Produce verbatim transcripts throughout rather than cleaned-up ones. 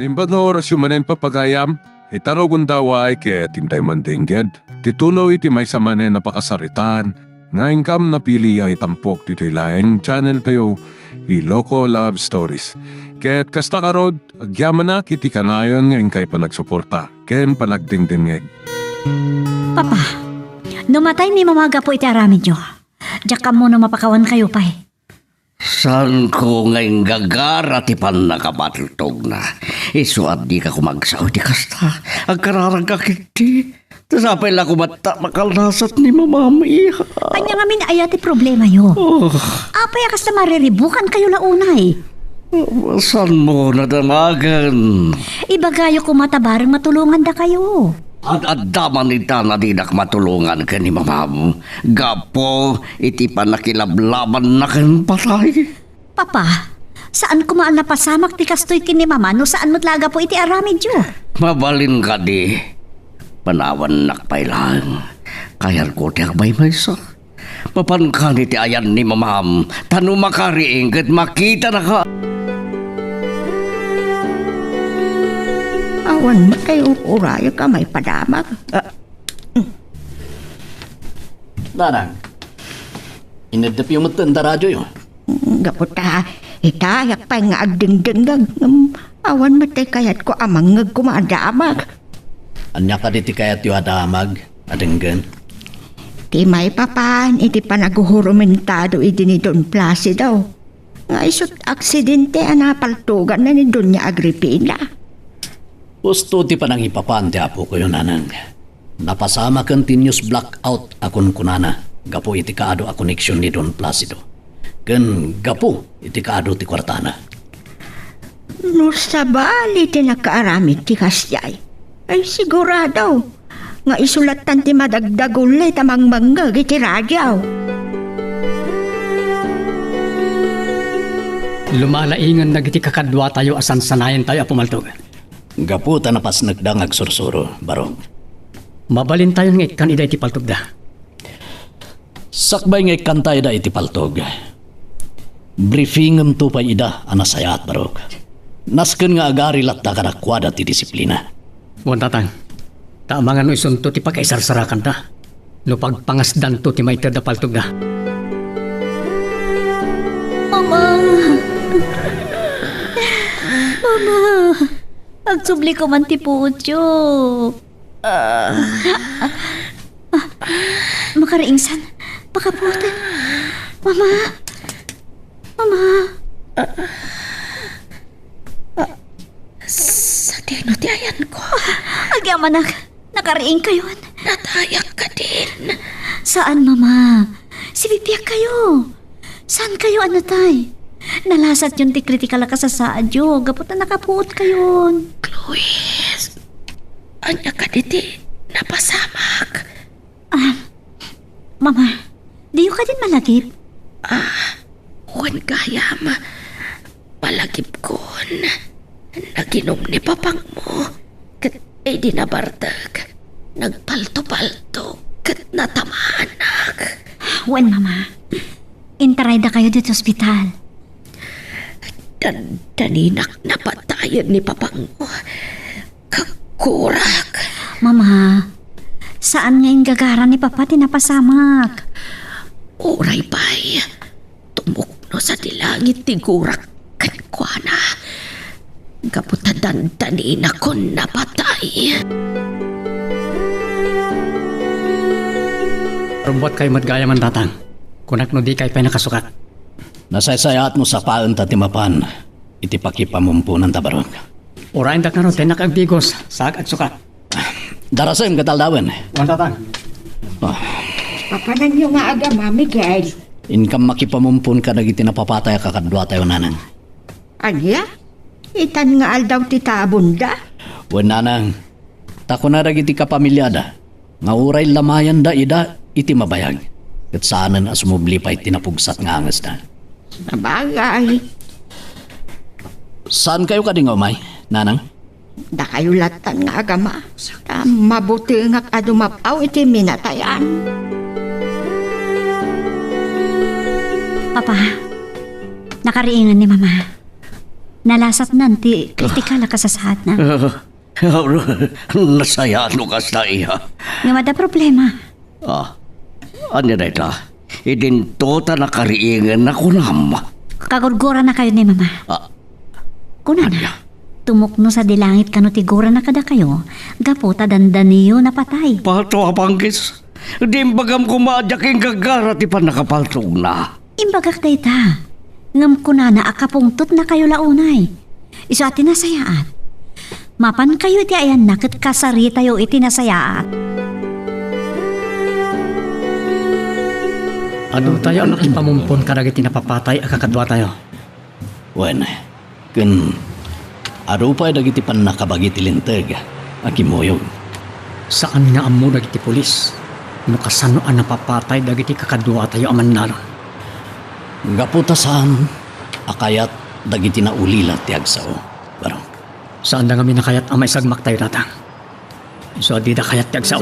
Imbag nga orasyo manen, Papa Gayam, ita no gundaway ket intay mandengngeg ti tuloy ti maysa manen a pakasaritaan nga inkam napili a itampok ditoy laeng channel tayo, Iloko Love Stories. Ket kasta ngarud, agyamanak iti kanayon nga inkay panagsuporta ken panagdengdengngeg. Papa, no matay ni Mama gapu iti aramidyo, diak ammo no mapakawankayo pay. Saanko nga inggagara ti pannakabaltogna. Isu a dika koma agsao iti kasta. Agkararagka ketdi. Ta sapay la koma ta makalnasat ni Mamam, iha. Ania ngamin aya ti problemayo? Oh. Apay a kasta mariribukankayo la unay? Oh, saanmo nadamagen? Ibagayo koma ta bareng matulongandakayo. Ad-adda man ita a dinak matulongan ken ni Mamam gapu iti pannakilablabanna ken patay. Papa, saan koma a napasamak ti kastoy ken ni Mama no saan met la a gapu iti aramidyo. Mabalin kadi, panawannak pay laeng. Kayatko ti agmaymaysa. Mapankan iti ayan ni Mamam, ta no makariing ket makitanaka. Awan met ay ur-urayek a maipadamag. Ah. Nanang, ineddepyo met da radioyo? Gapu ta, ita, ayak pay nga agdengdengngeg, ngem awan met ay kayatko a mangngeg koma a damag. Ania kadi ti kayatyo a damag a denggen? Ti maipapan iti panaguhurumentado idi ni Don Placido nga isut' aksidente a napaltoganna ni Doña Agripina. Husto ti panangipapan ti apokoyo, Nanang. Napasamaken ti news blackout a kunkunana gapu iti kaadu a koneksion ni Don Placido ken gapu iti kaadu ti kuartana. No sabali ti nakaaramid ti kasdiay, ay sigurado nga isu lattan ti madagdagulli ta mangmangngeg iti radio. Lumalaingen dagiti kakaduatayo a sansanayentayo a pumaltog. Gapu ta napasnekda nga agsursuro, Barok. Mabalintayon nga ikkan ida iti paltogda. Sakbay nga ikkanta ida iti paltog, briefingemto pay ida a nasayaat, Barok. Nasken nga agari latta kadakuada ti disiplina. Wen, Tatang, ta amangan no isunto ti pakaisarsarakanda no pagpangasdanto ti maited a paltogda. Mama! Mama! Agsubli ko man ti puotyo. Ah. Ah, makariingsan. Pakapuoten. Mama. Mama. Ah. Ah. Sadino ti ayanko? Ah, agyamanak. Nakariingkayon. Natayak kadin. Saan, Mama? Sibibiagkayo. Saankayo a natay? Nalasatyon ti kritikal a kasasaadyo gapu ta nakapuotkayon. Chloe, ania kadi ti napasamak? Ah, Mama, diyo kadin malagip? Ah, wen gayam, malagipkon. Naginom ni papangmo, ket idi nabartek, nagpalto-palto, ket natamanak. Wen, Mama, intaraydakayo ditoy ospital. Dandaninak napatayen ni papangmo. Kagkurak. Mama, saan nga inggagara ni Papa ti napasamak? Uray pay, tumukno sadi langit ti gurak kenkuana. Gapu ta dandaninakon napatay. Rumbuatkayo met gayam, Tatang. Kunak no dikay pay nakasukat. Nasaysayaat no sapaenta ti mapan iti pakipamumponanta, Barok. Urayendak ngarud ta innak agdigos, saak agsukat. Darasem ket aldawen. Wen, Tatang. Ah. Papananyo nga agama, Miguel? Inkam makipamumpon kadagiti napapatay a kakaduatayo, Nanang. Ania? Itan nga aldaw ti tabonda? Wen, Nanang. Ta kuna dagiti kapamiliada, nga uray lamayanda ida iti mabayag, ket saanen a sumubli pay ti napugsat nga angesda. Sabagay. Saankayo kadi nga umay, Nanang? Dakayo lattan nga agama, ta mabutengak a dumap-aw iti minatayan. Papa, nakariingan ni Mama. Nalasatnan ti kritikal a kasasaadna. Nasayaat no kasta, iha. Ngem adda problema. Ah, ania dayta? Idinto ta nakariingen a kunam. Kagurguranakayo ni Mama. Ah. Kunana, ania? Tumukno sadi langit kano ti gurana kadakayo, gapu ta dandaniyo napatay. Pato a panggis. Di imbagam koma a diak inggagara ti pannakapaltogna. Imbagak dayta. Ngem kunana a kapungtotnakayo la unay. Isu a ti nasayaat. Mapankayo iti ayanna ket kasaritayo iti nasayaat. Adu tayo a makipamumpon kadagiti napapatay a kakaduatayo. Wen, ken adu pay dagiti pannakabagi ti linteg a kimmuyog. Saan nga ammo dagiti pulis no kasano a napapatay dagiti kakaduatayo a mannalon. Gapu ta saan a kayat dagiti naulila ti agsao, Barong. Saanda ngamin a kayat a maisagmaktayo, Tatang. Isu a dida kayat ti agsao.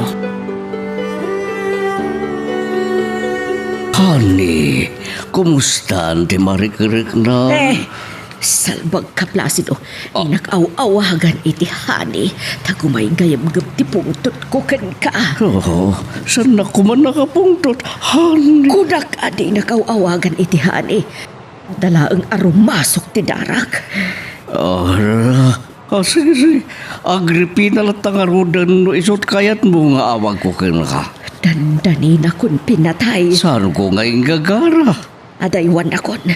Honey, kumustan ti marikrikna? Eh, salbag ka, Placido. Ah. Innak aw-awagan iti honey, ta gumaygayem ti pungtotko kenka. Oo, saannak koma nakapungtot, honey. Kunak a dinak aw-awagan iti honey. Ta laeng a rumasok ti darak. Ah, ah, sige, sige. Agripina latta ngaruden no isut kayatmo nga awagko kenka. Dandaninakon pinatay. Saanko nga inggagara? Adaywannakon.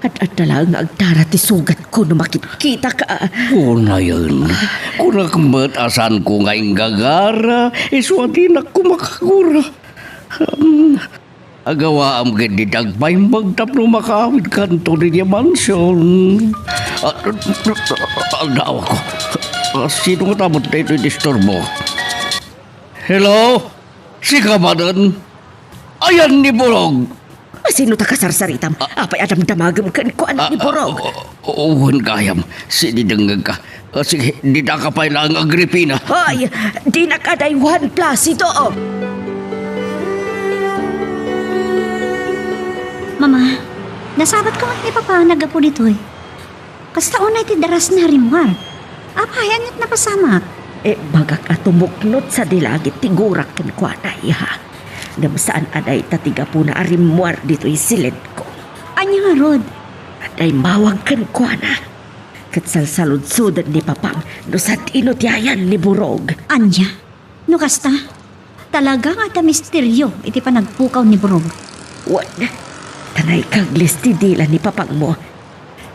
Ad-adda laeng nga agtara ti sugatko no makitkitaka. Unayen. Kunak met a saanko nga inggagara. Isu a dinak koma kagura. Hmm. Agawaam ket diay agpaimbag tapno makaawidkanto idiay mansion. Ah, ah, ah, aldaawko. Ah, sino nga tabot daytoy disturbo? Hello? Sika manen? Ayan ni Borog. Asino ta kasarsaritam? Ah. Apay a damdamagem kenkuana ni Borog? Ah, ah, o-, o-, wen gayam. Sididengngegka. Ah, sige, didaka pay laeng, Agripina. Hoy, dinak adaywan, Placido. Mama, nasabat koma ni Papa naggapu ditoy. Kasta unay ti darasna a rimmuar. Apay, aniat napasamak? Eh, bagak a tumuknot sadi langit ti gurak kenkuana, iha. Ngem saan a dayta ti gapuna a rimmuar ditoy siled ko. Ania ngarud? Adaymawag kenkuana. Ket salsaludsoden ni Papam no sadino ti ayan ni Borog. Ania? No kasta, talaga nga adda misterio iti panagpukaw ni Borog. Wen, ta naikaglis ti dila ni Papangmo.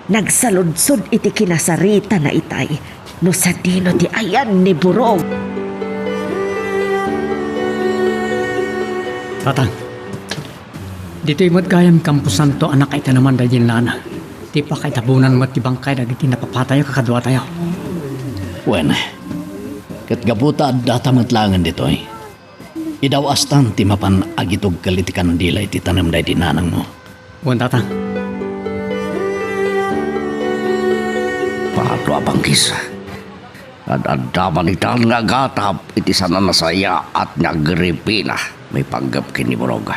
Nagsaludsod iti kinasaritana itay no sadino ti ayan ni Borog. Tatang, ditoy met gayam kamposanto a nakaitaneman daydi nana. Ti pakaitabonan met ti bangkay dagiti napapatay a kakaduatayo. Wen, ket gapu ta addata met laengen ditoy, idaw-astan ti mapan agitugkel iti kandila iti tanem daydi nanangmo. Wen, Tatang. Pato a bangkis. Ad-adda man itan nga agatap iti saan a nasayaat ni Agripina maipanggep ken ni Borog.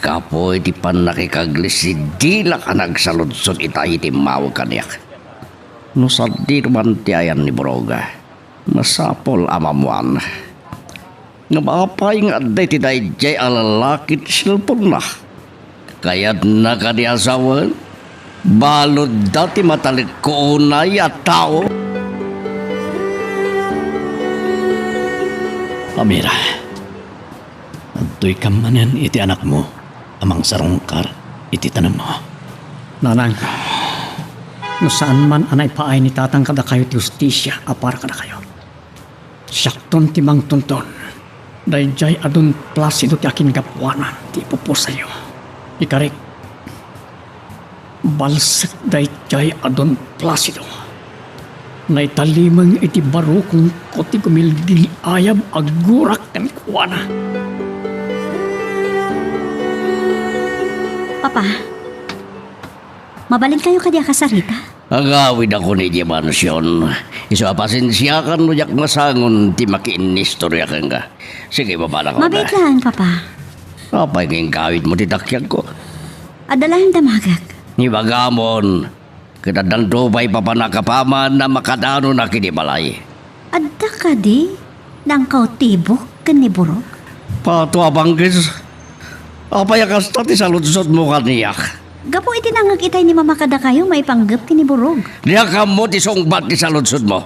Gapu iti pannakikaglis ti dilak a nagsaludsod itay iti immawag kaniak. No sadino man ti ayan ni Borog, masapul a maammoan. Ngem apay nga adda iti daydiay a lalaki ti cellphone-na? Kayatna kadi a sawen? Baludda ti matalekko unay a tao? Amira, adtoykam manen iti anakmo a mangsarungkar iti tanemmo. Nanang, no saan man a naipaay ni Tatang kadakayo ti hustisia a para kadakayo, siakton ti mangtunton. Daydiay a Don Placido ti akingapuanan ti ipupusayo. Ikarik, balsek daydiay a Don Placido. Naitalimeng iti barukongko ti gumilgiliayab a gurak kenkuana. Papa, mabalinkayo kadi a kasarita? Agawidakon idiay mansion. Isu a pasensiakan no diak masangon ti makiinnistoria kenka. Sige, babalak. Mabiit laeng, Papa. Apay nga inkawidmo ti takiagko? Adda laeng damagek. Ibagamon, Ket addanto pay papanakapaman a makadanona ken ni balay. Adda kadi nangkaw ti buk ken ni Burog? Pato a bangkis. Apay a kasta ti saludsodmo kaniak? Gapu iti nangngeg itay ni Mama kadakayo maipanggep ken ni Burog. Diak ammo ti sungbat ti saludsodmo.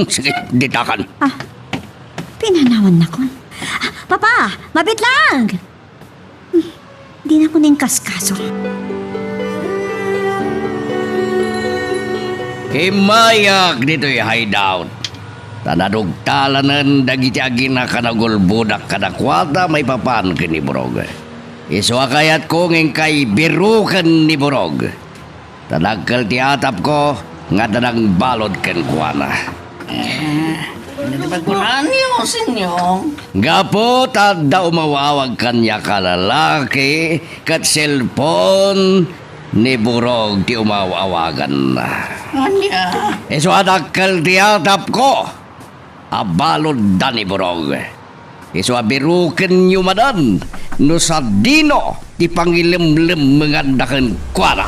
Sige, ditakan. Ah, pinanawannakon. Ah, Papa, mabitlang! Hmm, dinakon inkaskaso. Kimmayak ditoy hideout. Ta nadugtalanen dagiti aginakanagulbodak kadakuada maipapan ken ni Burog. Isu a kayatko nga inkay biruken ni Burog. Ta dakkel ti atapko nga adda nangbalud kenkuana. Eh, ano ti pagkunaanyo, Senyong? Gapu ta adda umaw-awag kaniak a lalaki ket cellphone ni Burog ti umaw-awaganna. Ania? Isu a dakkel ti atapko a baludda ni Burog. Isu a birukenyo manen no sadino ti pangilemlemmenganda kenkuana.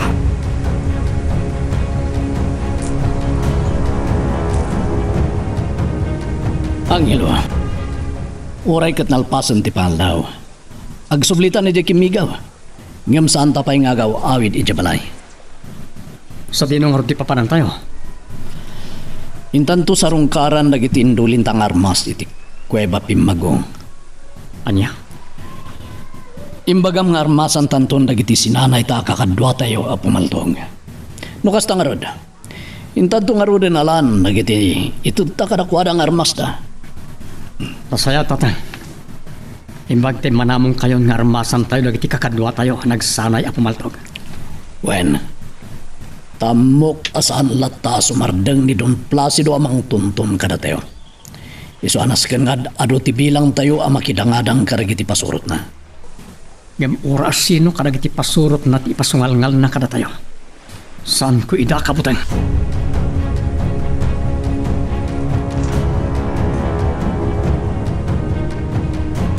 Angelo, uray ket nalpasen ti pangallaw, agsublitan idiay kimmigaw, ngem saanta pay nga agaw-awid idiay balay. Sadino ngarud ti papanantayo? Intanto sarungkaran dagiti indulinta nga armas iti kuweba pimmago. Ania? Imbagam nga armasantanton dagiti sinanayta a kakaduatayo a pumaltog. No kasta ngarud, intanto ngaruden alan dagiti itedta kadakuada nga armasta. Nasayaat, Tatang. Imbag ta immanamongkayon nga armasantayo dagiti kakaduatayo a nagsanay a pumaltog. Wen, ta ammok a saan latta a sumardeng ni Don Placido a mangtunton kadatayo. Isu a nasken nga ad-adu ti bilangtayo a makidangadang kadagiti pasurotna. Ngem uray sino kadagiti pasurotna ti ipasungalngalna kadatayo, saanko ida a kabuteng.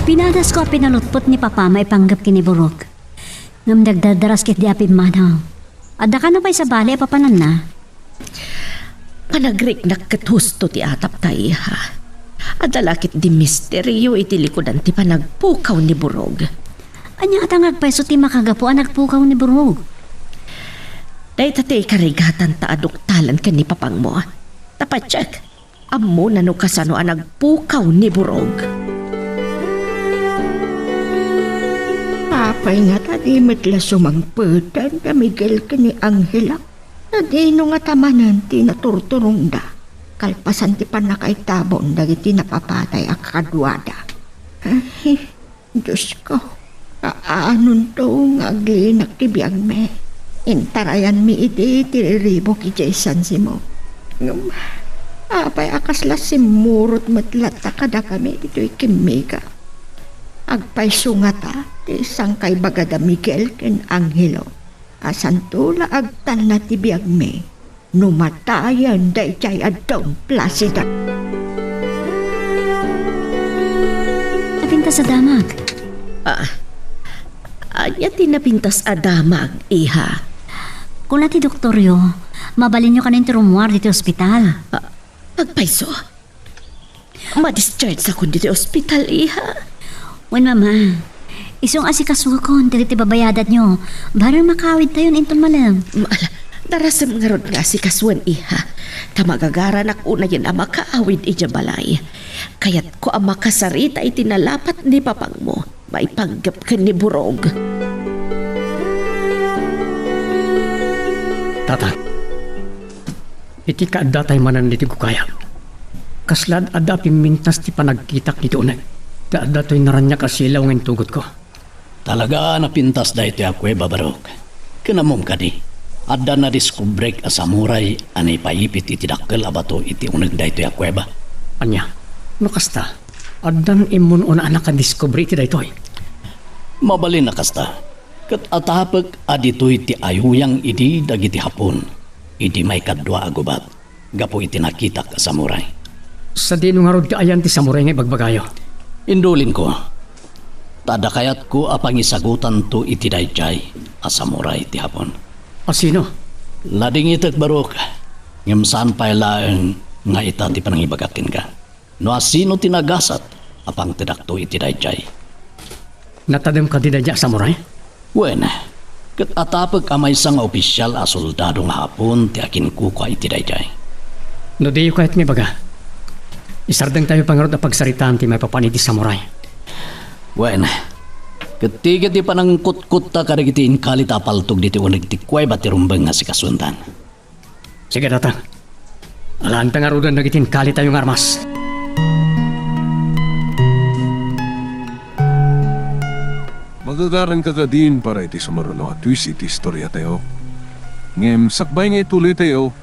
Pinadasko a pinalutpot ni Papa maipanggep ken ni Burog. Ngem nagdardaras ketdi a pimmanaw. Adda kano pay sabali a papananna? Panagriknak ket husto ti atapta, iha. Adda la ketdi misterio iti likudan ti panagpukaw ni Burog. Ania a tangag payso ti makagapu a nagpukaw ni Burog? Dayta ti ikarigatanta a duktalen ken ni papangmo. Ta patiek, ammona no kasano a nagpukaw ni Burog. Apay ngata di met la sumangpeten da Miguel ken ni Angelo? Sadino ngata manen ti naturturongda kalpasan ti pannakaitabon dagiti napapatay a kakaduada? Ay, Diosko, aanonto nga aglinak ti biagmi? Intarayanmi idi ti riribuk idiay San Simon. Ngem apay a kasla simmurot met latta kadakami ditoy kimmiga? Agpayso ngata ti sangkaibagada Miguel ken Angelo a santo la agtanna ti biagmi no matayen daydiay a Don Placido. Napintas a damag. Ah, ania ti napintas a damag, iha? Kuna ti doktoryo, mabalinyo kanen ti rummuar ditoy ospital. Ah, agpayso. Ma-discharge-akon ditoy ospital, iha. Wen, Mama. Isu nga asikasuakon dagiti babayadanyo. Bareng makaawidtayon inton malem. Ma-, ala, narasem ngarud nga asikasuen, iha. Ta magagaranak unayen a makaawid idiay balay. Kayatko a makasarita iti nalapat ni papangmo maipanggep ken ni Burog. Tata. Iti kaaddatay manen ditoy kukayak, kasla ad-adda a pimmintas ti panagkitak ditoy uneg. Ta adda toy naraniag a silaw nga intugotko. Talaga a napintas daytoy a kuweba, Barok. Ken ammom kadi, adda nadiskubrek a samuray a naipaipit iti dakkel a bato iti uneg daytoy a kuweba. Ania? No kasta, addan immun-una a nakadiskubri iti daytoy? Mabalin a kasta. Ket atapek a ditoy ti ayuyang idi dagiti Hapon, idi maikadua a gubat, gapu iti nakitak a samurai. Sadino ngarud ti ayan ti samurai nga ibagbagayo? Indulinko, ta adda kayatko a pangisagutanto iti daydiay a samurai ti Hapon. A sino? Ladingitek, barok, ngem saan pay laeng nga ita ti panangibagak kenka. No asino ti nagasat a pangtedakto iti daydiay. Natademka ti daydiay a samurai? Wen, ket atapek a maysa nga opisial a soldado nga Hapon ti akinkukua iti daydiay. No diyo kayat nga ibaga, isardengtayo pay ngarud a pagsaritaan ti maipapan iti samurai. Wen, ket ti ket ti panangkutkutta kadagiti inkalita a paltog ditoy uneg ti kuweba ti rumbeng nga sikasuendan. Sige, data. Alaanta ngaruden dagiti inkalitayo nga armas. Magagaranka kadin para iti sumaruno a twist iti istoriatayo. Ngem sakbay nga ituloytayo,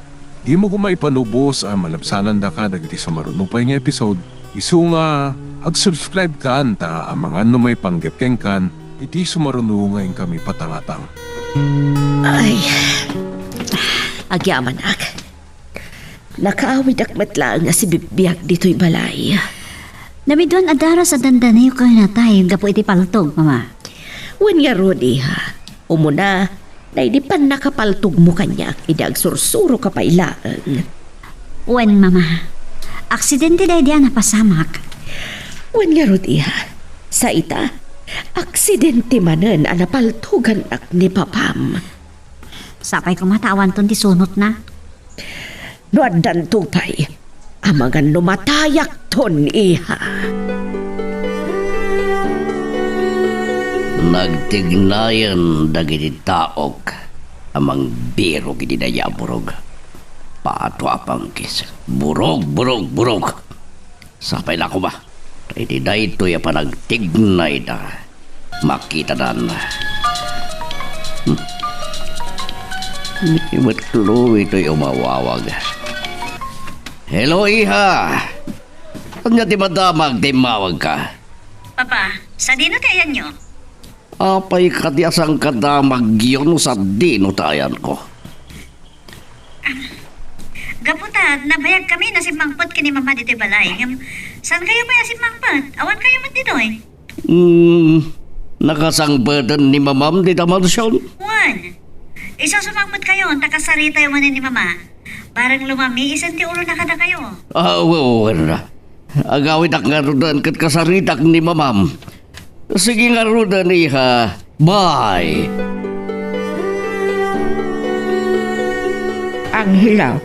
dimo koma ipanubos a malabsanandaka dagiti sumaruno pay nga episode. Isu nga, ag-subscribe kan ta amangan no maipanggep kenkan iti sumaruno nga inkami patangatang. Ay, agyamanak. Nakaawidak met laeng a sibibiag ditoy balay. Namidwan a daras a dandaniw kayo natay gapu iti paltog, Mama. Wen ngarud, iha. Umuna, daydi pannakapaltogmo kaniak idi agsursuroka pay laeng. Wen, Mama. Aksidente daydi a napasamak. Wen ngarud, iha. Sa ita, aksidente manen a napaltogannak ni Papam. Sapay koma ta awanton ti sunotna. No addanto pay, amangan no matayakton, iha. Nagtignayen dagiti taok a mangbirok iti daydiay a burog. Pato a pangkis. Burog, burog, burog. Sapay la koma. Iti daytoy a panagtignayda, makitadan. Hmm. Ni met Chloe toy umawawag. Hello, iha! Ania ti madamag ti immawagka? Papa, sadino ti ayanyo? Apay kadi a sangkadamagyo no sadino ti ayanko? Gapu ta, nabayag kami na simmangpet ken ni Mama ditoy balay. Ngem, saan kayo pay a simmangpet? Awan kayo met ditoy? Hmm, nakasangpeten ni Mamam dita mansion? Wen. Isu summangpetkayo, ta kasaritayo manen ni Mama. Bareng lumami, isu ti ulona kadakayo. Ah, wen, wen. Agawidak ngaruden ket kasaritak ni Mamam. Sige ngaruden, iha. Bye. Angelo,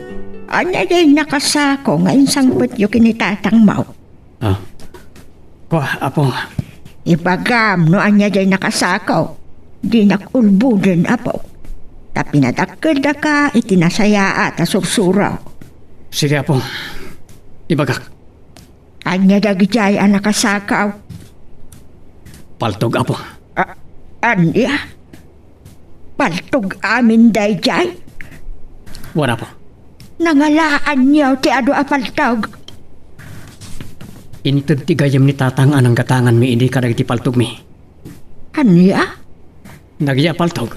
ania diay nakasako nga insangpetyo ken ni tatangmo? Ah. Kua, Apo. Ibagam no ania diay nakasako. Dinak ulboden, Apo. Ta pinadakkeldaka iti nasayaat a sursuro. Sige, Apo. Ibagak. Ania dagidiay a nakasako? Paltog, Apo. A-, ania? Paltog amin daydiay? Wen, Apo. Nangalaanyo ti adu a paltog? Inted ti gayyem ni Tatang a nanggatanganmi idi kadagiti paltogmi. Ania? Dagiti a paltog,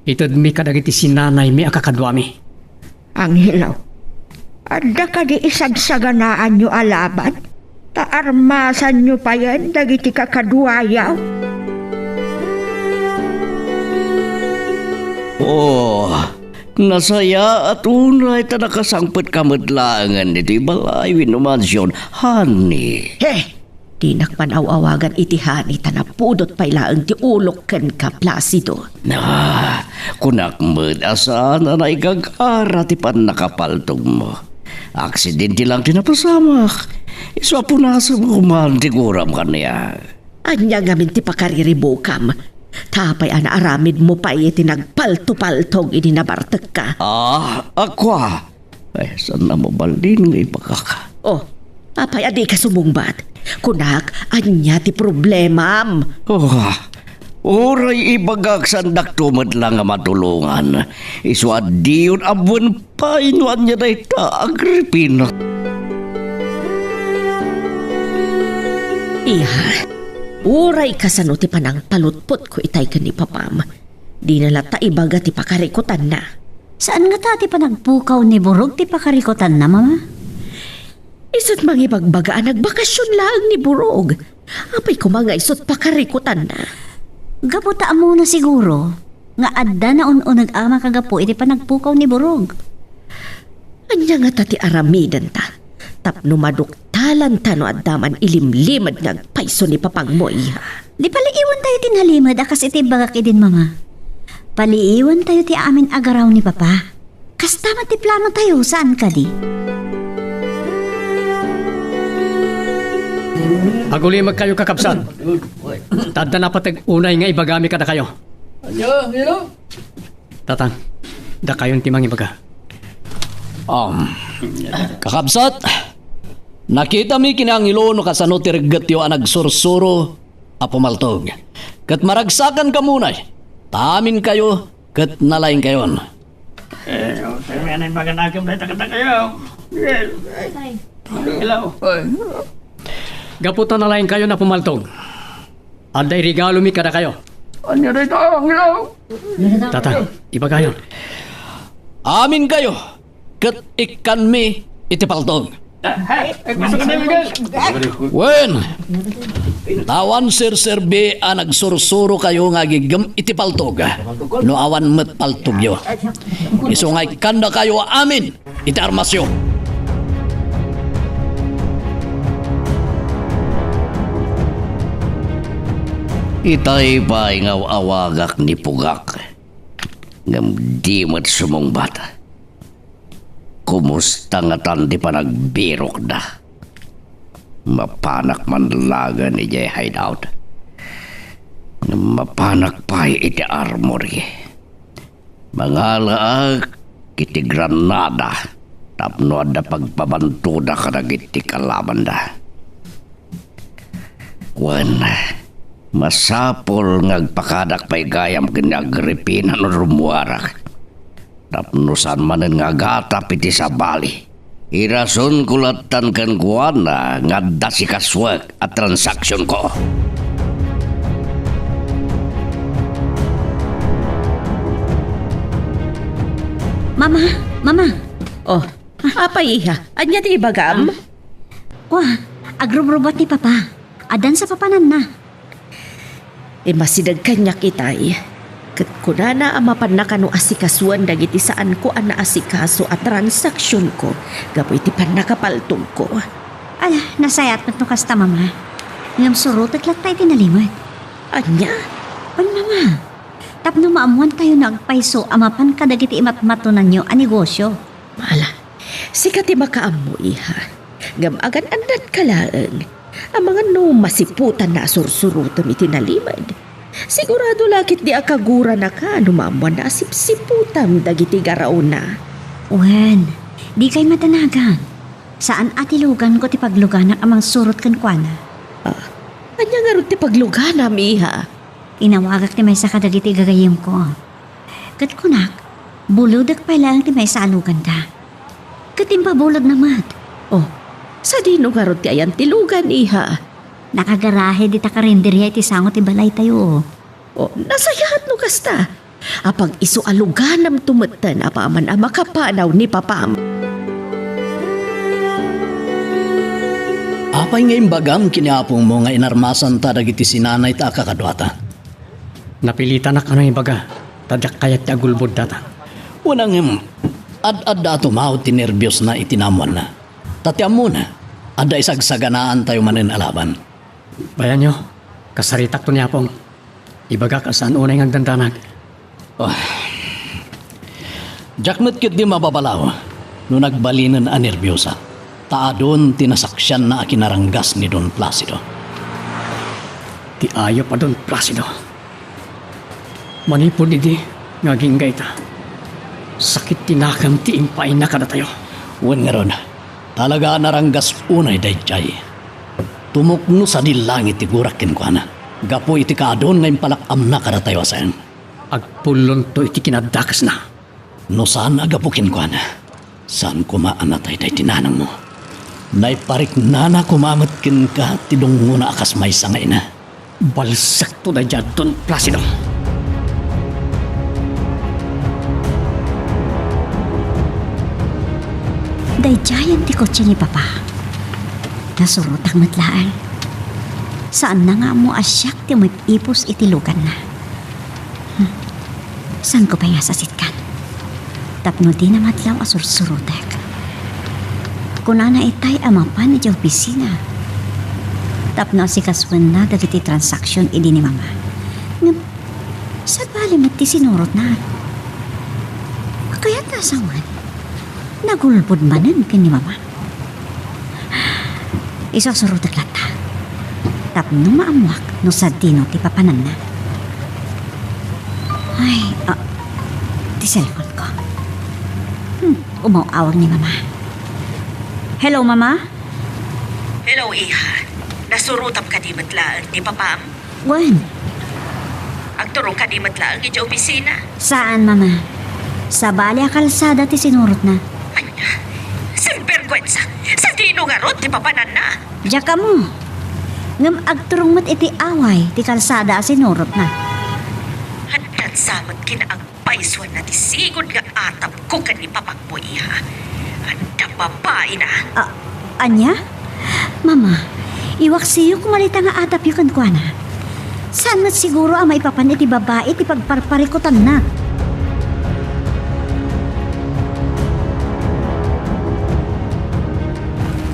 itedmi kadagiti sinanaymi a kakaduami. Angelo, adda kadi isagsaganaanyo a laban? Ta armasanyo payen dagiti kakaduayo? Oh, nasayaat unay ta nakasangpetka met laengen ditoy balay wenno mansion, honey. He! Dinak panaw-awagan iti honey ta napudot pay laeng ti ulok kenka, Placido. Ah, kunak met a saan a naigagara ti pannakapaltogmo. Aksidente lang ti napasamak. Isu a punasemko man ti guram kaniak. Ania ngamin ti pakariribukam? Ta apay a naaramidmo pay iti nagpaltopaltog idi nabartekka? Ah, a kua. Ay, saan a mabalin nga ibagak? Oh, apay a dika sumungbat? Kunak, ania ti problemam? Oh, uray ibagak saandakto met la nga matulongan. Isu a diyon ammoen pay no ania dayta, Agripina. Iha, uray kasano ti panangpalutpotko itay ken ni papam, dina latta ibaga ti pakarikutanna. Saan ngata ti panagpukaw ni Burog ti pakarikutanna, Mama? Isu't mangibagbaga a nagbakasyon laeng ni Burog. Apay koma nga isu't pakarikutanna? Gapu ta ammona siguro, nga adda naun-uneg a makagapu iti panagpukaw ni Burog. Ania ngata ti aramidenta tapno maduktalanta no adda man ilimlimed nga agpayso ni Papangmo, iha? Di paliiwantayo ti nalimed a kas iti imbagak idin, Mama. Paliiwantayo ti amin a garaw ni Papa. Kasta met ti planotayo, saan kadi? Agulimekkayo, kakabsat. Ta adda napateg unay nga ibagami kadakayo. Ania, Angelo? Tatang, dakayon ti mangibaga. Um, kakabsat, nakitami ken ni Angelo no kasano ti reggetyo a nagsursuro a pumaltog. Ket maragsakan kamo unay, ta aminkayo ket nalaingkayon. Eh, tayo nga nang baganakem dahil takatakayo. Yes. Hello. Gapu ta nalaingkayon a pumaltog, adda iregalomi kadakayo. Ania dayta, Angelo? Tatang, ibagayon. Aminkayo ket ikkanmi iti paltog. Wen, ta awan serserbi a nagsursurokayo nga agigem iti paltog no awan met paltogyo. Isu nga ikkandakayo amin iti armasyo. Itay pay nga aw-awagak ni Pugak, ngem di met sumungbat. Kumusta ngatan ti panagbirokda? Mapanak man laeng idiay hideout. Ngem mapanak pay iti armory. Mangalaak iti granada tapno adda pagpabantoda kadagiti kalabanda. Wen, masapul nga agpakadak pay gayam ken ni Agripina no rummuarak. Tapno saan manen nga agatap iti sabali. Irasonko lattan kenkuana nga adda sikasuek a transaksionko. Mama, Mama. Oh, apay, iha? Ania ti ibagam? Ah. Wa, agrubrubat ni Papa. Addan sa papananna. Immasideg kaniak itay. Ket kunana a mapanna kano asikasuen dagiti saanko a naasikaso a transaksionko gapu iti pannakapaltogko. Ala, nasayaat met no kasta, Mama. Ngem surotek latta iti nalimed. Ania? Wen, Mama. Tapno maammoantayo no agpayso a mapan kadagiti imatmatonanyo a negosio. Ala, sika ti makaammo, iha. Ngem agan-annatka laeng. Amangan no masiputanna a sursurotem iti nalimed. Sigurado la ketdi a kaguranaka no maammoanna a sipsiputam dagiti garaona. Wen, dikay madanagan. Saan a ti luganko ti pagluganak a mangsurot kenkuana. Ah, ania ngarud ti pagluganam, iha? Inawagak ti maysa kadagiti gagayyemko. Ket kunak, bulodek pay laeng ti maysa a luganda. Ket impabulodna met. Oh, sadino ngarud ti ayan ti lugan, iha? Nakagarahe dita karinderia iti sango ti balaytayo. Oh, nasayaat no kasta. Apag isu a luganamto metten apaman a makapanaw ni papam. Apay nga imbagam ken ni apongmo nga inarmasanta dagiti sinanayta a kakaduata? Napilitanak a nangibaga, ta diak kayat ti agulbod data. Wen, ngem, ad-adda a tumawd ti nerbiosna iti naammoanna. Ta ti ammona, adda isagsaganaantayo manen a laban. Bayanyo, kasaritakto ni Apong. Ibagak a saan unay nga agdandanag. Oh. Diak met ketdi mababalaw no nagbalinen a nerbiosa, ta adun ti nasaksianna a kinaranggas ni Don Placido. Ti ayup a Don Placido. Manipud idi nga agingga ita, sakit ti nakem ti impaayna kadatayo. Wen ngarud, talaga a naranggas unay daydiay. Tumukno sadi langit ti gurak kenkuana, gapu iti kaadun nga impalak-amna kadatayo a saeng. Agpullonto iti kinadakesna. No saan a gapu kenkuana, saan koma a natay daydi nanangmo. Naipariknana koma met kenka ti dungngona a kas maysa nga ina. Balsekto daydiay, Don Placido. Daydiayen ti kotse ni Papa. Nasurotak met laeng. Saanna nga ammo a siak ti umip-ipos iti luganna. Hmm. Saanko pay nga sasitkan? Tapno dina madlaw a sursurotek. Kunana itay a mapan idiay opisina tapno asikasuenna dagiti transaksion idi ni Mama. Ngem, sabali met ti sinurotna. Kayatna a sawen, nagulbod manen ken ni Mama. Isasurotek latta tapno maammoak no sadino ti papananna. Ay, ah, ti cellphone ko. Hmm, umaw-awag ni Mama. Hello, Mama? Hello, iha. Nasurotam kadi met laeng ni papam? Wen. Agturong kadi met laeng idiay opisina? Saan, Mama. Sabali a kalsada ti sinurotna. Ania? Sinbergwensa! Sadino ngarud ti papananna? Diak ammo. Ngem agturong met iti away ti kalsada a sinurotna. Addan sa met kinaagpaysuanna ti sigud nga atapko ken ni papakmo, iha. Adda babaina. A-, ania? Mama, iwaksiyo koma dayta nga atapyo kenkuana. Saan met siguro a maipapan iti babai ti pagparparikutanna?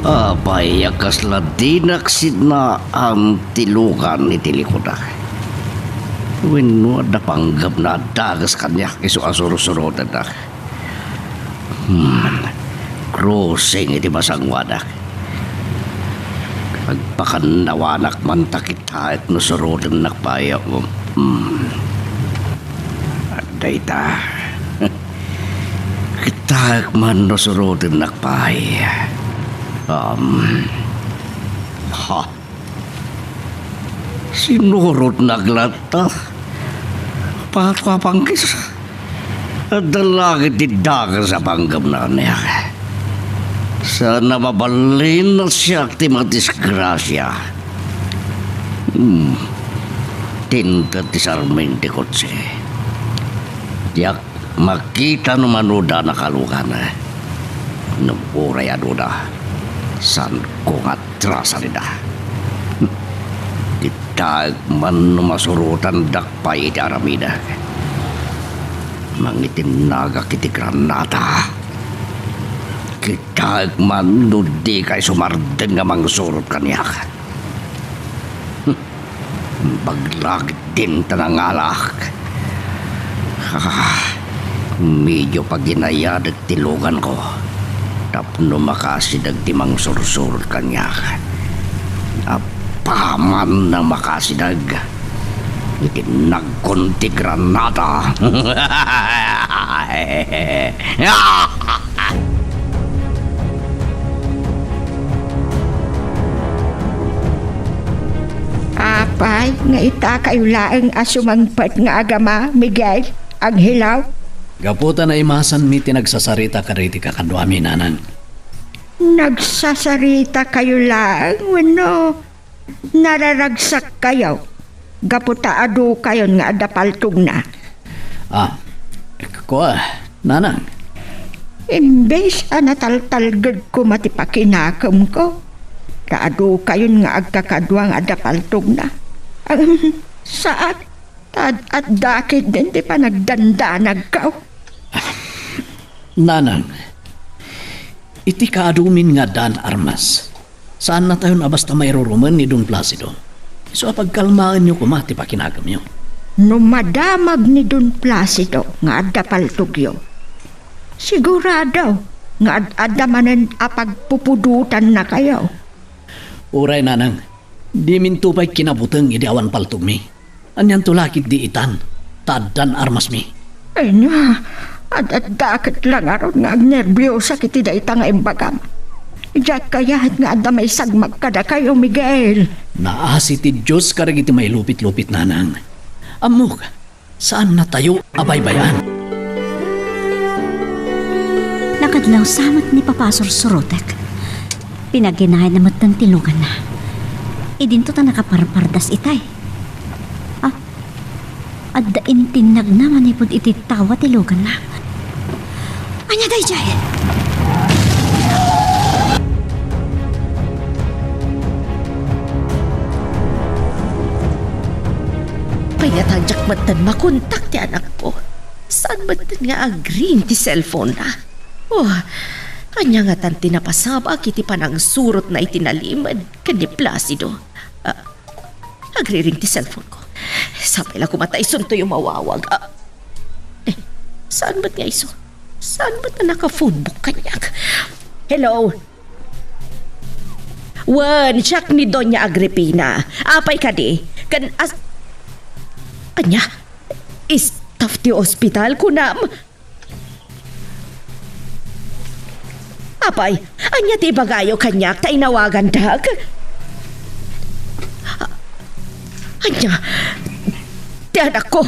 Apay a kasla dinak sinnaam ti lugan iti likuda? Wenno adda panggepna a dages kaniak isu a sursurotennak? Hmm, krusing iti masangoanak. Agpakannawanak man ta kitaek no surotennak pay. Hmm. Dayta. Kitaek man no surotennak pay. Um, ha. Sinurotnak latta. Pato a panggis. Adda la ket ti dages a panggepna kaniak. Saan a mabalin a siak ti madisgrasia. Hmm. Tinted ti sarming ti kotse. Diak makita no mano dana a lugan. Ngem uray aduda, saanko nga atrasan ida. Kitaek man no masurotandak pay iti aramidek. Mangitinnagak iti granata. Kitaek man no dika isumardeng nga mangsurot kaniak. Baglagdin ta nangalak. Ah, medyo paginayadek ti luganko tapno makasideg ti mangsursurot kaniak. Apaman a makasideg, itinnagkon ti granata. Apay nga itakayo laeng a sumangpet nga agama, Miguel, Angelo? Gapu ta naimasanmi ti nagsasarita kadagiti kakaduami, nanang. Nagsasarita kayo laeng wenno nararagsak kayo gapu ta adu kayon nga adda paltogna? Ah, kua, nanang. Imbes a nataltalged koma ti pakinakemko, ta adu kayon nga agkakadua nga adda paltogna. Ahem, saan. Ta ad-adda ketdin ti panagdandanagko. Nanang, iti kaadumin nga addaan armas, saannatayon a basta mairurumen ni Don Placido. Isu a pagkalmaenyo koma ti pakinakemyo. No madamag ni Don Placido nga adda paltogyo, sigurado nga ad-adda manen a pagpupudotannakayo. Uray, nanang, diminto pay kinabuteng idi awan paltogmi. Anianto la ketdi itan, ta addan armasmi. Ania, ad-adda ket la ngarud nga agnerbiosak iti dayta nga imbagam. Diak kayat nga adda maisagmak kadakayo, Miguel. Naasi ti Dios kadagiti mailupit-lupit, nanang. Ammok, saannatayo a baybay-an. Nakadlawsa met ni Papa a sursurotek. Pinaginayadna metten ti luganna. Idinto ta nakaparpardas itay. Ah, adda intinnagna manipud iti tawa ti luganna. Ania daydiay? Pay nga ta diak metten makontak ti anakko. Saan met nga agring ti cellphone-na? Oh, ania ngatan ti napasabak iti panangsurotna iti nalimed ken ni Placido? Ah, agriring ti cellphone-ko. Sapay la koma ta isuntoy mawawag. Ah, eh, saan met nga isu? Saan met nga naka-phone book kaniak? Hello? Wen, siak ni Doña Agripina. Apay kadi? Ken as-, ania? Staff ti ospital, kunam? Apay, ania ti ibagayo kaniak ta inawagandak? Ania? Ti anakko,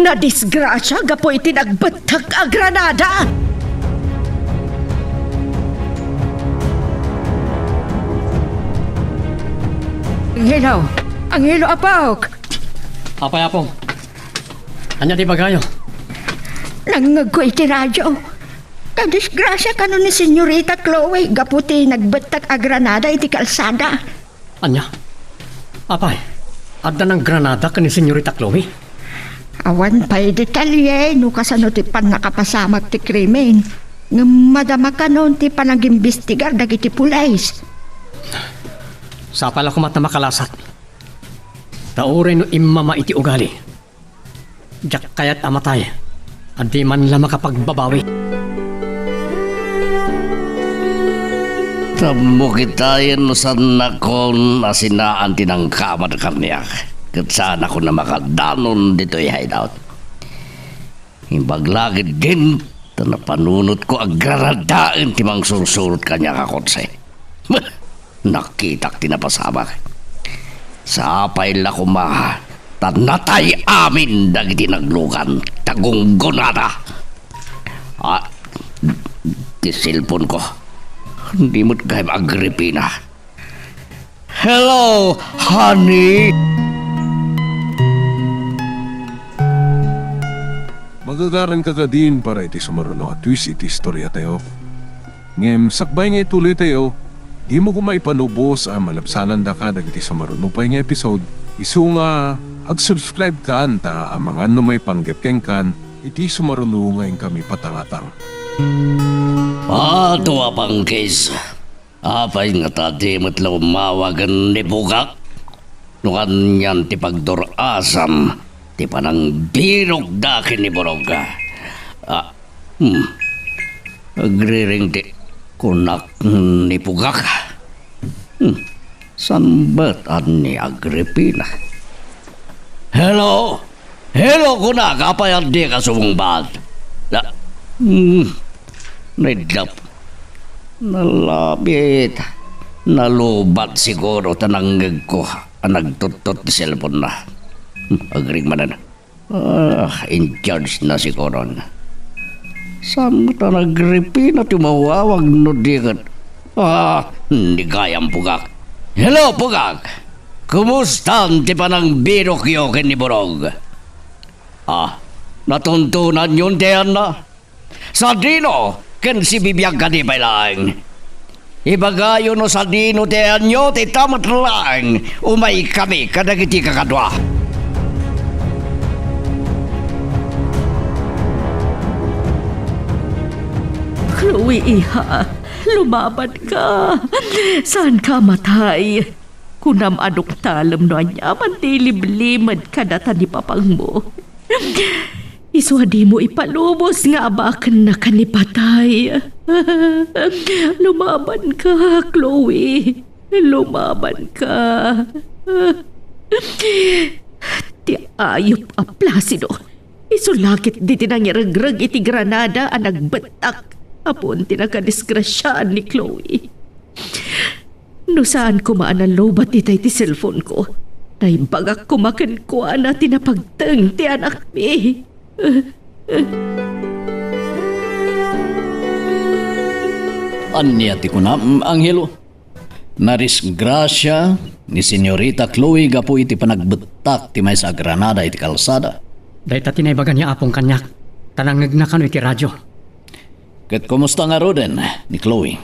nadisgrasia gapu iti nagbettak a granada! Angelo! Angelo, apok! Apay, Apo? Ania ti ibagayo? Nangngegko iti radio. Nadisgrasia kano ni Senyorita Chloe gapu ti nagbettak a granada iti kalsada. Ania? Apay, adda nang granada ken ni Senyorita Chloe? Awan pay detalye no kasano ti pannakapasamak ti krimen. Ngem madama kano ti panagimbestigar dagiti pulis. Sapay la koma ta makalasat. Ta uray no immama iti ugali, diak kayat a matay a di man la makapagbabawi. Tapno kitaen no saannakon a sinaan ti nangkamad kaniak, ket saanakon a makadanon ditoy hideout. Imbag la ketdin ta napanunotko a granadaen ti mangsursurot kaniak a kotse. Nakitak ti napasamak. Sapay la koma ta natay amin dagiti naglugan ta gunggonada. Ah, ti cellphone-ko. Di met gayam, Agripina. Hello, honey. Magagaranka kadin para iti sumaruno a twist iti istoriatayo. Ngem sakbay nga ituloytayo, dimo koma ipalubos a malabsanandaka dagiti sumaruno pay nga episode, isu nga ag-subscribe kan ta amangan no maipanggep kenkan iti sumaruno nga inkami patangatang. Ato a pangkis, apay ngata di met la umawag ni Bugak? No anian ti pagdur-asam ti panangbirokda ken ni Burog? Ah, hmm. Agriring ti kunak ni Bugak. Hmm. Saan met ni Agripina? Hello? Hello, kunak, apay a dika sumungbat? Na, hmm, naidlap. Nalabit. Nalubat siguro ta nangngegko a nagtuttot ti cellphone-na. Hmm, agring manen. Ah, in charge na siguron. Saan met a ni Agripina ti umawawag no di ket? Ah, ni gayam, Bugak. Hello, Bugak! Kumustan ti panangbirokyo ken ni Burog? Ah, natuntonanyon ti ayanna? Sadino ken sibibiag kadi pay laeng? Ibagayo no sadino ti ayanyo, ti ita met laeng, umaykami kadagiti kakadua. Chloe, iha, lumabanka. Saanka a matay. Kunam a nuktalem no aniaman ti ilimlimed kadata ni papangmo. Isu a dimo ipalubos nga abakennaka ni patay. Lumabanka, Chloe. Lumabanka. Ti ayup a Placido. Isu la ketdi ti nangiregreg iti granada a nagbettak a puon ti nakadisgrasiaan ni Chloe. No saan koma a nalubat itay ti cellphone-ko, naibagak koma kenkuana ti napagteng ti anakmi. Ania ti kunam, Angelo? Nadisgrasia ni Senyorita Chloe gapu iti panagbettak ti maysa a granada iti kalsada. Dayta ti naibaga ni Apong kaniak, ta nangngegna kano iti radio. Ket kumusta ngaruden ni Chloe?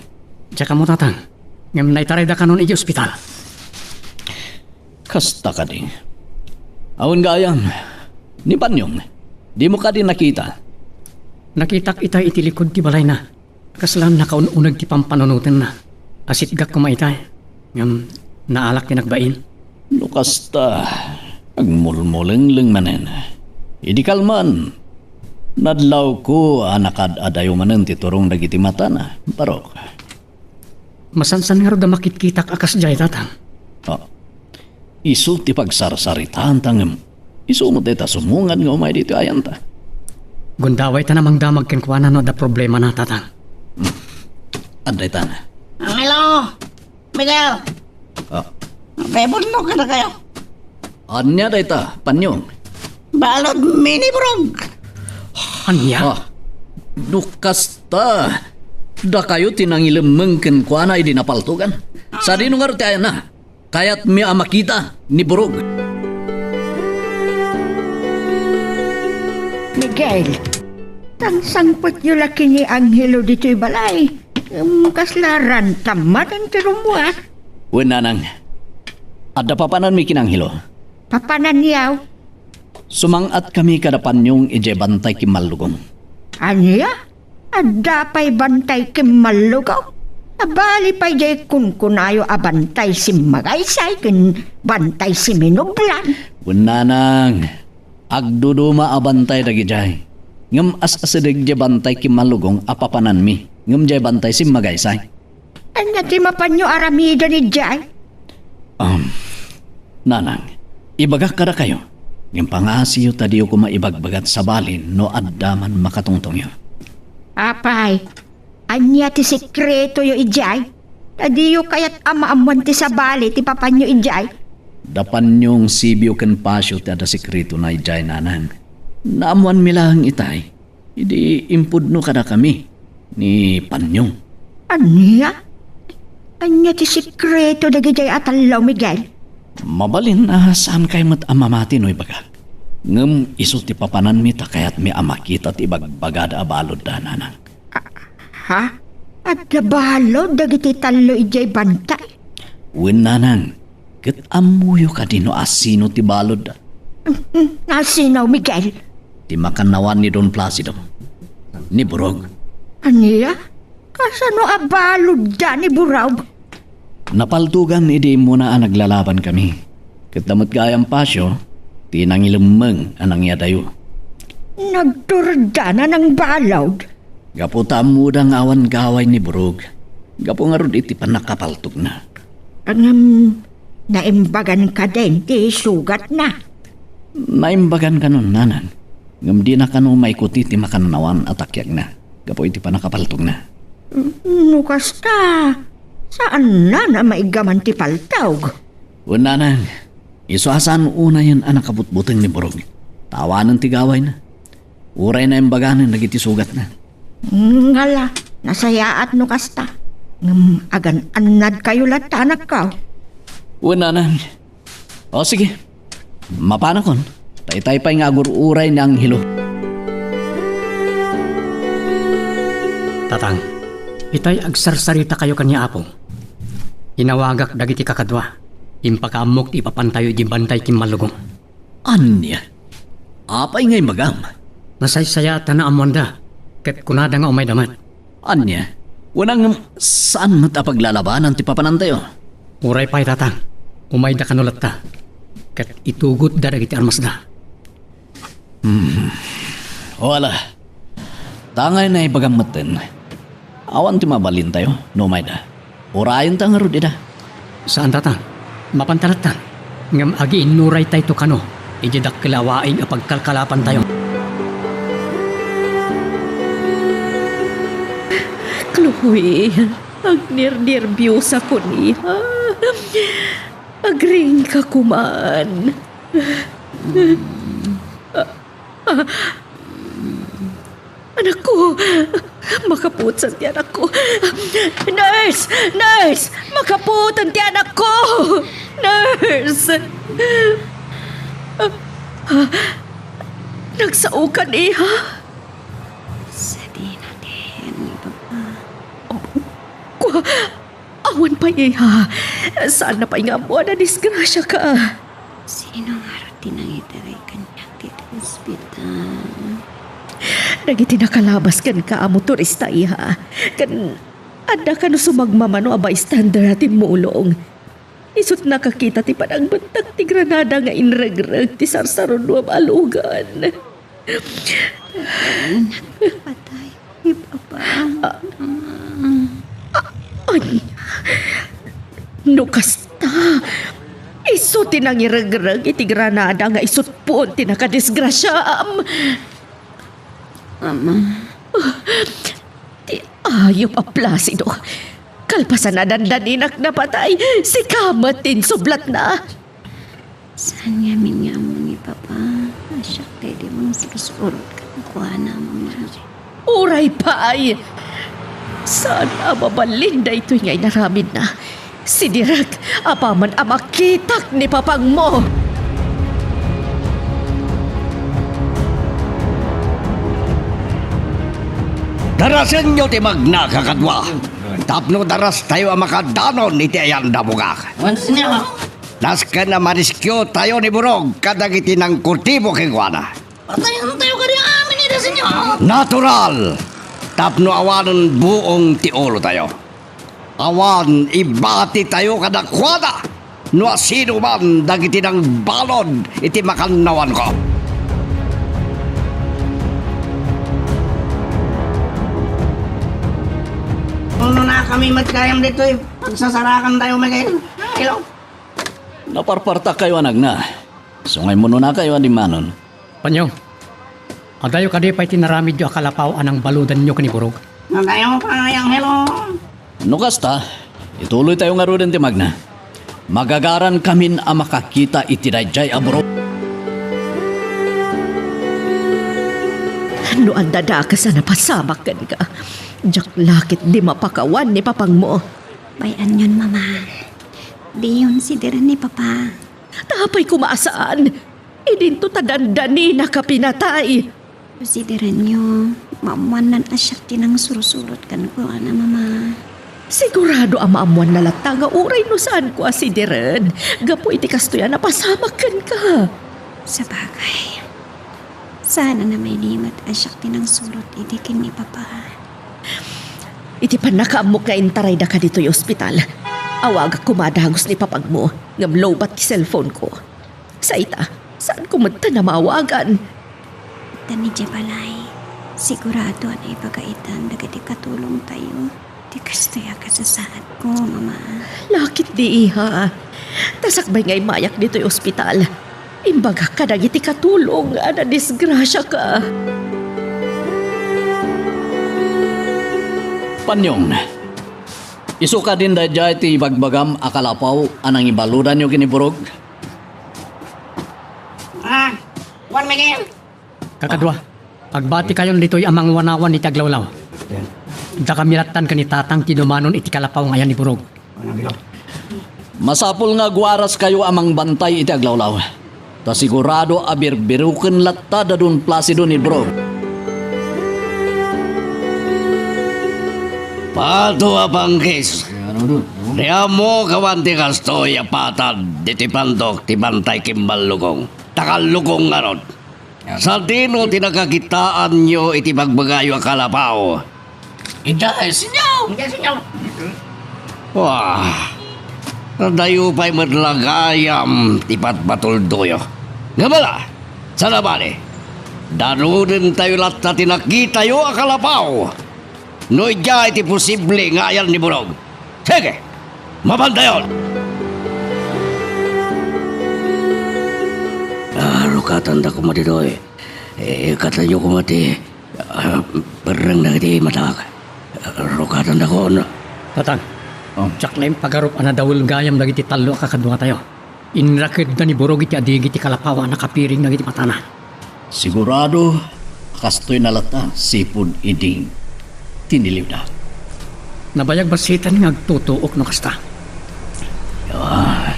Diak ammo, Tatang. Ngem naitarayda kanon iti ospital. Kasta kadi. Awan gayam. Ni Panyong. Dimo kadi nakita? Nakitak itay iti likud ti balayna. Kasla nakaun-uneg ti pampanunotenna. Asitgak koma itay. Ngem naalak ti nagbain. No kasta, agmulmulengleng manen. Idi kalman, nadlawko a nakaad-adayo manen ti turong dagiti matana, Barok. Masansan ngarud a makitkitak a kasdiay, Tatang. Ah, isu ti pagsarsaritaanta ngem isu met dayta sumungad nga umay ditoy ayanta. Gundawaytan a mangdamag kenkuana no adda problemana, Tatang. Hmm. Adda itana. Angelo! Miguel! Ah. Bebonno kadakayo. Ania dayta, Panyong? Balud minibrog. Ania? Ah, no kasta, dakayo ti nangilemmeng kenkuana idi napaltogan. Sadino ngarud ti ayanna? Kayatmi a makita ni Burog. Miguel, tangsangpetyo la ken ni Angelo ditoy balay. Ngem kasla rantam manen ti rummuar. Wen, nanang. Adda papananmi ken Angelo. Papananyo? Sumang-atkami kada Panyong idiay bantay kimmallugong. Ania? Adda pay bantay kimmallugong? Abali pay diay kunkunayo a bantay simmagaysay ken bantay siminublan. Wen, nanang. Agduduma a bantay dagidiay. Ngem as-asideg diay bantay kimmallugong a papananmi, ngem diay bantay simmagaysay. Ania ti mapanyo aramiden idiay? Um, nanang, ibagak kadakayo, ngem pangngasiyo ta diyo koma ibagbaga ti sabali no adda man makatungtongyo. Apay, ania ti sekretoyo idiay? Ta diyo kayat a maammoan ti sabali ti papanyo idiay? Da Panyong Sibio ken Pasio ti adda sekretona idiay, nanang. Naammoanmi laeng itay. Idi impudno kadakami ni Panyong. Ania? Ania ti sekreto dagidiay a tallo, Miguel? Mabalin a saankay met a mamati no ibagak. Ngem isu ti papananmi ta kayatmi a makita ti ibagbagada a baludda, nanang. A-, ha? Adda balud dagiti tallo idiay bantay? Wen, nanang. Ket ammoyo kadi no asino ti balud? Mm, asino, Miguel? Ti makannawan ni Don Placido. Ni Burog. Ania? Kasano a baludda ni Burog? Napaltogan idi immuna a naglalabankami. Ket da met gayam Pasio ti nangilemmeng a nangyadayo. Nagturdana nang balud? Gapu ta ammoda nga awan gaway ni Burog, gapu ngarud iti pannakapaltogna. Ngem, naimbagan kadin ti sugatna? Naimbagan kanon, nanang. Ngem dina kano maikuti ti makannawan a takiagna, gapu iti pannakapaltogna. No kasta, saanna a maigaman ti paltog? Wen, nanang, isu a saan unayen a nakabutbuteng ni Burog. Ta awanen ti gawayna. Uray naimbaganen dagiti sugatna. Ngala, nasayaat no kasta. Ngem agan-annadkayo latta, anakko. Wen, nanang. O, sige. Mapanakon. Daytay pay nga agur-uray ni Angelo. Tatang, itay agsarsaritakayo ken ni Apo. Inawagak dagiti kakadua. Impakaammok ti ipapantayo iti bantay kimmallugong. Ania? Apay nga imbagam? Nasaysayaat ta naammoanda, ket kunada nga umayda met. Ania? Wen, ngem saan met a paglalabanan ti papanantayo? Uray pay, Tatang, umayda kano latta, ket itugotda dagiti armasda. Hmm. Wala. Tangay naibagam metten. Awan ti mabalintayo no umayda. Urayenta ngarud ida. Saan, Tatang. Mapanta latta. Ngem agiinnuraytayto kano idiay dakkel a waig a pagkalkalapantayo. Chloe, agnernerbiosa kon, iha. Agringka koman. Anakko, makapuotan ti anakko. Nurse! Nurse! Makapuotan ti anakko! Nurse! Nagsaokan, iha? Sadino ti iba? Kua, Awan pay, iha. Saanna pay nga ammo a nadisgrasiaka. Sino ngarud ti nangitaray kaniak ditoy ospital? Dagiti nakalabas kenka a motorista, iha, ken adda kano sumagmamano a bystander a timmulong. Isut' nakakita ti panagbentak ti granada nga inregreg ti sarsarunuam a lugan. Patay ni Papa. Ania? No kasta, isu ti nangiregreg iti granada nga isut' puon ti nakadisgrasiaam. Ama. Ti ayup a Placido. Kalpasan a dandaninak napatay, sika met ti insublatna. Saan ngamin nga ammo ni Papa a siak daydi mangsursurot kenkuana, Mama? Uray pay! Saan a mabalin daytoy nga inaramidna? Sidirek apaman a makitak ni Papangmo! Darasenyo ti magna, kakadua, tapno darastayo a makadanon iti ayan da bugak. Wen, Señor. Nasken a ma-rescue tayo ni Burog kadagiti nangkultibo kenkuana. Patayen tayo kadi amin ida, Señor. Natural! Tapno awanen buong ti ulo tayo. Awan ibati tayo kadakuada no asino man dagiti nangbalud iti makannawanko. Unonakami met gayam ditoy pagsasarakan tayo, Miguel. Hello? Naparpartak kayo, anakna. Sungay mo no nakayo a dimmanon. Panyong, adayo kadi pay ti naramidyo a kalapaw a nangbaludanyo ken ni Burog? Adayo pay, Angelo. No kasta, ituloy tayo ngaruden ti magna. Magagaran kamin a makakita iti daydiay a Burog. No adda dakes a napasamak kenka, diak la ketdi mapakawan ni Papangmo. Bay-anyon, Mama. Diyon sideren ni Papa. Ta apay koma a saan? Idinto ta dandaninaka pinatay. Siderenyo, maammoannan a siak ti nangsursurot kenkuana, Mama. Sigurado a maammoanna latta nga uray no saanko a sideren, gapu iti kastoy a napasamak kenka. Sabagay, saan a namailimet a siak ti nangsurot idi ken ni Papa. Iti pannakaammok nga intaraydaka ditoy ospital, awagak koma a dagus ni Papangmo, ngem lowbat ti cellphone-ko. Sa ita, saanko metten a maawagan. Ita idiay balay, sigurado a naipagaitan dagiti katulongtayo ti kastoy a kasasaadko, Mama. La ketdi, iha. Ta sakbay nga immayak ditoy ospital, imbagak kadagiti katulong a nadisgrasiaka. Panyong, isu kadin daydiay ti ibagbagam a kalapaw a nangibaludanyo ken ni Burog? Ah, Juan Miguel. Kakadua, agbatikayon ditoy a mangwanawan iti aglawlaw. Dakami lattan ken ni Tatang ti dumanon iti kalapaw nga ayan ni Burog. Masapul nga agwaraskayo a mangbantay iti aglawlaw. Ta sigurado a birbiruken latta da Don Placido ni Burog. Pato a pangkis. Ni ammo kawan ti kastoy a patad ditoy pandok ti bantay kimballukong. Ta kallukong ngarud. Sadino ti nakakitaanyo iti bagbagayo a kalapaw? Ita, eh, Señor! Ita, Señor! Wah, adayo pay met la gayam ti patpatuldoyo. Ngem ala, saan a bale, danudentayo latta ti nakitayo a kalapaw. No idiay ti posible nga ayan ni Burog. Sige, mabantayon! Ah, rukatanda koma ditoy. Eh, katayo koma ti, ah, perreng dagiti matak. Ah, rukatandakon. Tatang, Oh. Diak la impagarup a nadawel gayam dagiti tallo a kakaduatayo. Inrakedda ni Burog iti adigi ti kalapaw a nakapiring dagiti matana. Sigurado, kastoy na latta, sipud idi tiniliwda. Nabayag bassit nga agtutuok no kasta. Ah,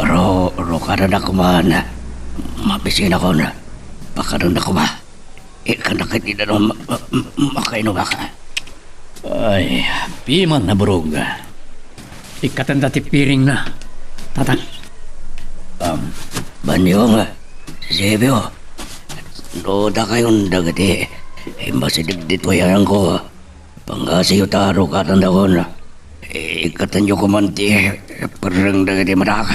ro-, rukadanda koma. Mabisinakon. Pakadanda koma. Ikana ket ida no ma-, ma-, ma-, makainumak. Ay, piman a Burog. Ikkatenda ti piringna, Tatang. Um, Banyong, Sebio, no dakayon dagiti Immasideg ditoy ayangko. Pangngasiyo ta rukatandakon. Ikkatenyo koman ti perreng dagiti madak.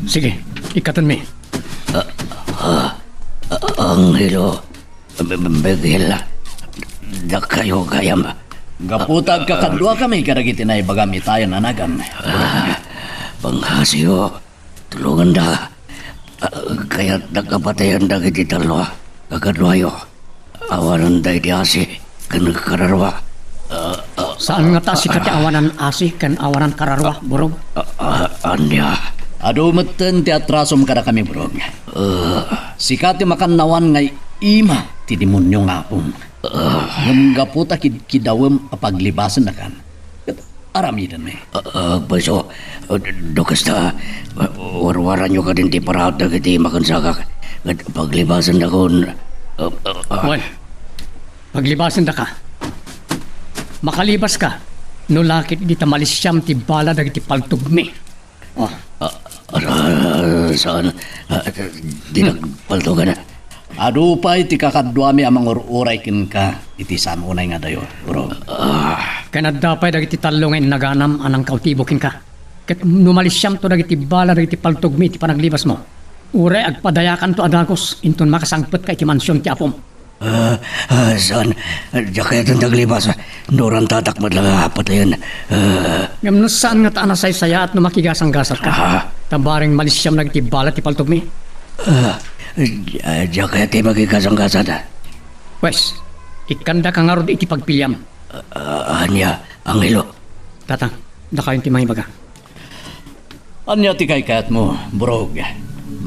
Sige, ikkatenmi. Ah, ah, ah, Angelo, Be-, Be-, Begel, dakayo gayam. Gapu ta agkakaduakami kadagiti naibagam itayan a nagan. Ah, pangngasiyo, tulonganda. Ah, kayatdak a patayen dagiti tallo a kakaduayo. Awananda idi asi ken kararua. Ah, ah, Saan ngata sika ti ah, awanan asi ken awanan kararua, Burog? Ah, ah, ania? Adu metten ti atrasom kadakami, Burog. Ah. Sika ti makannawan nga ima ti demonio nga apom. Ah. Ngem gapu ta kidkidawem a paglibasennakan, ket aramidenmi. Ah, ah, agpayso, ah, no kasta, ah, warwaranyo kadin ti paraat dagiti makensagak, ket paglibasennakon, ah, ah, ah. Wen, paglibasendaka. Makalibaska, no la ket idi ta malisiam ti bala dagiti paltogmi. Oh. Ah, ah, saan? Ah, di Hmm. nagpaltogan. Adu pay ti kakaduami a mangur-uray kenka iti saan unay nga adayo, Burog. Ah. Ken adda pay dagiti tallo nga innaganam a nangkautibo kenka. Ket no malisiamto dagiti bala dagiti paltogmi iti panaglibasmo, uray agpadayakanto a dagus inton makasangpetka iti mansion ti apom. Ah, ah, saan? Diak kayat ti aglibas. No rantatak met la nga patayen. Ah. Ngem no saan ngata a nasaysayaat no makigasanggasatka? Ah. Ta bareng malisiam dagiti bala ti paltogmi. Ah, ah, diak kayat ti makigasanggasat. Pwes, ikkandaka ngarud iti pagpiliam. Ah, ah, ania, Angelo? Tatang, dakayon ti mangibaga. Ania ti kaykayatmo, Burog?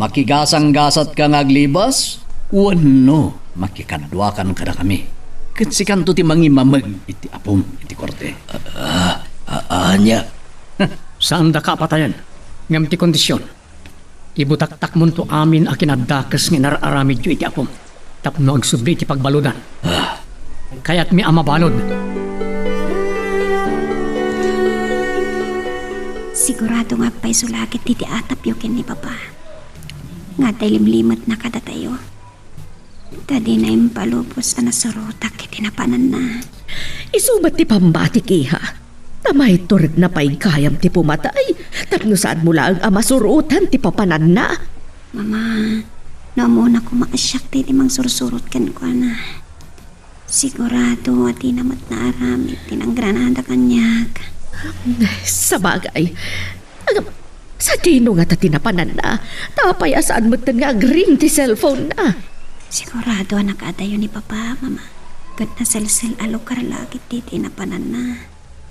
Makigasanggasatka nga aglibas wenno makikaduakan kadakami? Ket sikanto ti mangimameg iti apom iti korte. Ah, ah, ania? Saandaka a patayen, ngem ti kondision, ibutaktakmonto amin a kinadakes nga inar-aramidyo iti apom tapno agsubli iti pagbaludan. Ah. Kayatmi a mabalud. Sigurado nga agpayso la ket ti atapyo ken ni Papa nga adda ilimlimetna kadatayo. Ta dina impalubos a nasurotak iti napananna. Isu met ti pammatik, iha. Ta maituredna pay gayam ti pumatay tapno saanmo laeng a masurotan ti papananna. Mama, no ammona koma a siak ti, ti mangsursurot kenkuana, sigurado a dina met naaramid ti nanggranada kaniak. Sabagay. Agam, sadino ngata ti napananna? Ta apay a saan metten nga agring ti cellphone-na? Sigurado a nakaadayo ni Papa, Mama. Ket naselsel a lugar la ket ti, ti napananna.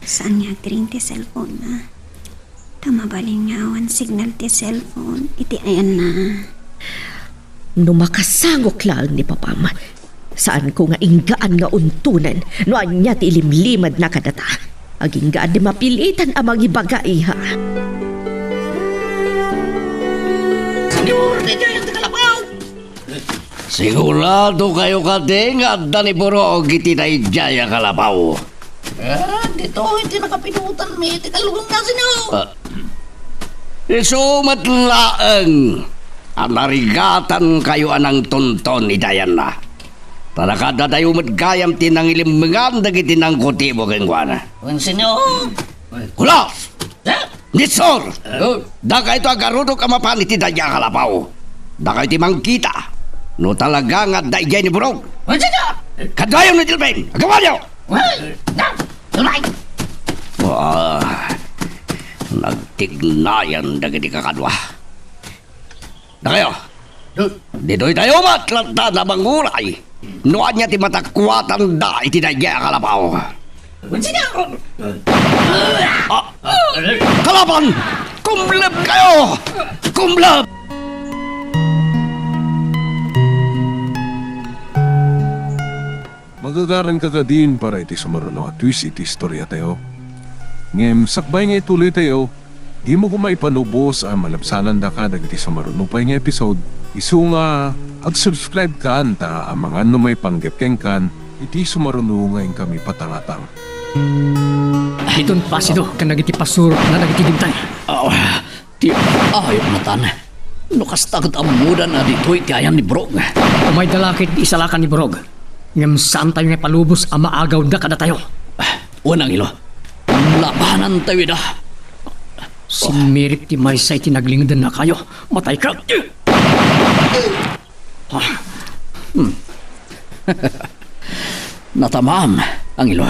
Saan nga agring ti cellphone-na. Ta mabalin nga awan signal ti cellphone iti ayanna. No makasangok laeng ni Papam, saanko nga inggaan nga untonen no ania ti ilimlimedna kadata. Agingga a di mapilitan a mangibaga, iha. Senyor, daydiay ti kalabaw! Sigurado kayo kadi nga adda ni Burog iti daydiay a kalabaw? Eh, ditoy ti nakapinutanmi iti kalunga, Senyor. Ah. Isu met laeng a narigatan kayo a nangtonton iti ayanna. Ta nakadadayo met gayam ti nangilimmengan dagiti nangkutibo kenkuana. Wen, Senyor. Kulos! Eh? Nitsur! Eh? Dakayto a garudok a mapan iti daydiay a kalabaw. Dakay ti mangkita no talaga nga adda idiay ni Burog. Wen, Senyor! Kaduayo ni Delfin! Agawanyo! Wen! Na! Tunay! Ah, nagtignayan dagiti kakadua. Dakayo! Ditoy tayo met latta a manguray no ania ti matakuatanda iti daydiay a kalabaw. Ah, kalaban! Kumleb kayo! Kumleb! Magagaranka kadin para iti sumaruno a twist iti istoriatayo. Ngem sakbay nga ituloytayo, dimo koma ipalubos a malabsanandaka dagiti sumaruno pay nga episode. Isu nga ag-subscribe kan ta amangan no maipanggep kenkan iti sumaruno nga inkami patangatang. Diton Placido ken dagiti pasurotna dagiti bintang. Aw, ti ayup matan. No kasta ket ammodan a ditoy ti ayan ni Burog. Umayda la ket isalakan ni Burog. Ngem saantayo nga ipalubos a maagawda kadatayo. Wen, Angelo, labanantayo ida. Simmirip ti maysa iti naglingedanna kayo. Matayka. Ah. Hmm. Natamam, Angelo.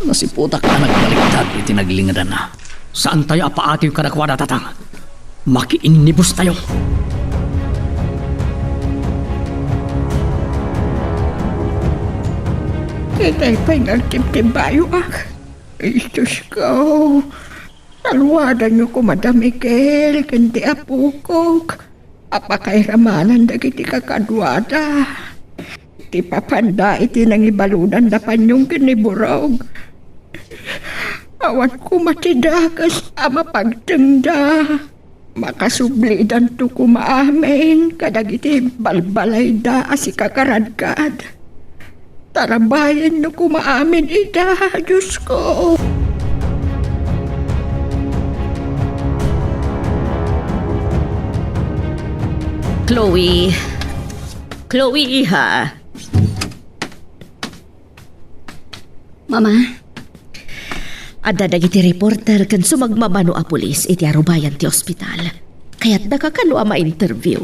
Nasiputak a nagbaliktad iti naglingedanna. Saantayo a paatiyo kadakuada, Tatang. Makiinnibustayo. Daydiay pay nga agtibtibbayoak. Ay, Diosko. Saluadanyo koma da Miguel ken ti apokok a pakairamanan dagiti kakaduada. Ti papanda iti nangibaludanda paniong ken ni Burog. Awan koma ti dakes a mapagtengda. Makasublidanto koma amin kadagiti balbalayda a sikakaradkad. Tarabayenno koma amin ida, Diosko. Chloe. Chloe, iha. Mama? Adda dagiti reporter ken sumagmamano a pulis iti arubayan ti ospital. Kayatdaka kano a ma-interview?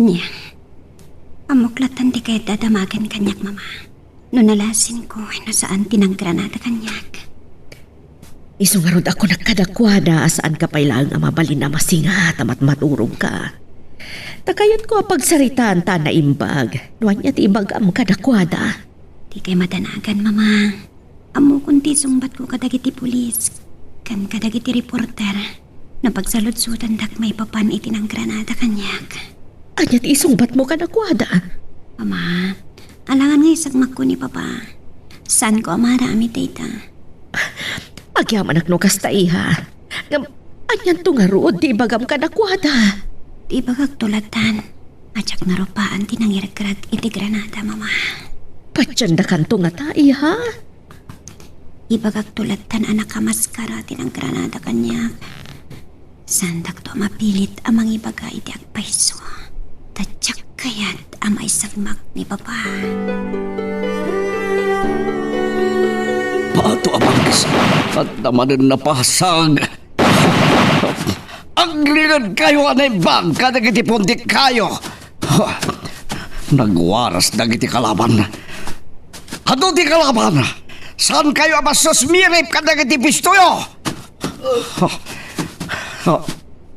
Ania? Ammok latta ti kayatda a damagen kaniak, Mama. No nalasinko, no saan ti nanggranada kaniak. Isu ngarud a kunak kadakuada a saanka pay laeng a mabalin a masingat a matmaturogka. Ta kayatko a pagsaritaan ta naimbag no ania ti ibagam kadakuada. Dikay madanagan, Mama. Ammokon ti sungbatko kadagiti pulis ken kadagiti reporter no pagsaludsodandak maipapan iti nanggranada kaniak. Ania ti isungbatmo kadakuada? Mama, alangan nga isagmakko ni Papa. Saanko a maaramid dayta. Agyamanak no kasta, iha. Ngem, anianto ngarud ti ibagam kadakuada? Ti ibagakto lattan a diak narupaan ti nangirekrek iti granada, Mama. Patiendakanto ngata, iha? Ibagakto lattan a nakamaskara ti nanggranada kaniak. Saandakto a mapilit a mangibaga iti agpayso, ta diak kayat a maisagmak ni Papa. Bato a bangkis, adda manen napasag. Aglingedkayo a naimbag kadagiti pundikayo. Nagwaras dagiti kalaban. Adu ti kalaban. Saankayo a masusmirip kadagiti puestoyo.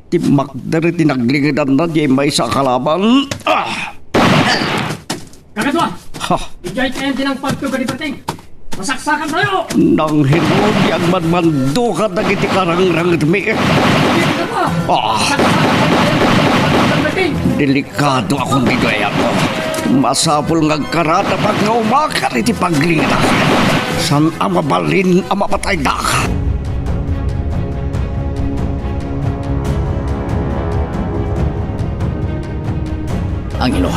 Timmakder iti naglingedanna diay maysa a kalaban. Ah! Kakadua! Ha! Idiay ti ending ti pagtuga ni Berting. Masaksakantayo! Nanghinod ti agmanmanduka dagiti karangrangitmi. Kakadua! Ah! Masaksakantayo ti pagtuga ni Berting. Delikado a kondidioy ako. Masapul nga agkaratapak nga umakar iti paglingedak. Saan a mabalin a mapataydak. Angelo,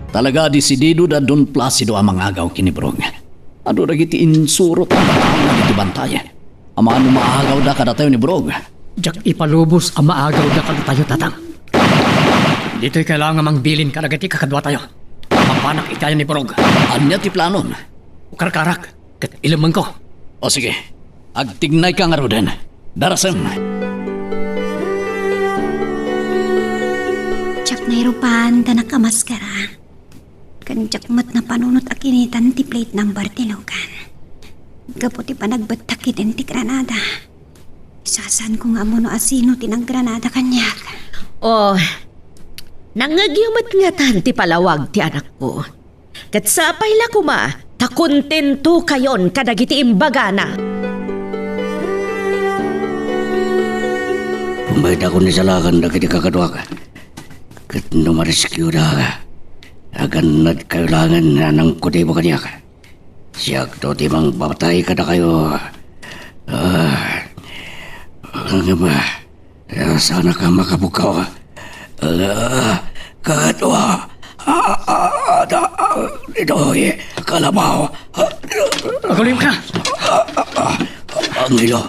talaga a desidido da Don Placido a mangagaw ken ni Burog. Adu dagiti insurot a mataengan iti bantay. Amangan no maagawda kadatayo ni Burog. Diak ipalubos a maagawda kadatayo, Tatang. Ditoy kailangan mangbilin kadagiti kakaduatayo. Mapanak iti ayan ni Burog. Ania ti planom? Karkarak. Ket ilemenko. O sige, agtignayka ngaruden. Darasem. Diak nairupaan ta nakamaskara. Ken diak met napanunot a kinitan ti plate number ti lugan. Gapu ti panagbettak iti granada. Sasaanko nga ammo no asino ti nanggranada kaniak. O, nangngegyo met ngatan ti palawag ti anakko. Ket sapay la koma ta kontentokayon kadagiti imbagana. Umbaydakon ni salakan dagiti kakaduak. Ket no mariskiuda, agannadkayo laengen a nangkudibo kaniak. Siakto ti mangpapatay kadakayo. Ah, ngem, ah, saanka makapukkaw. Ah, kadua. Ah, ah, da, ah, ditoy kalabaw. Agulem ka! Ah, ah, ah, Angelo.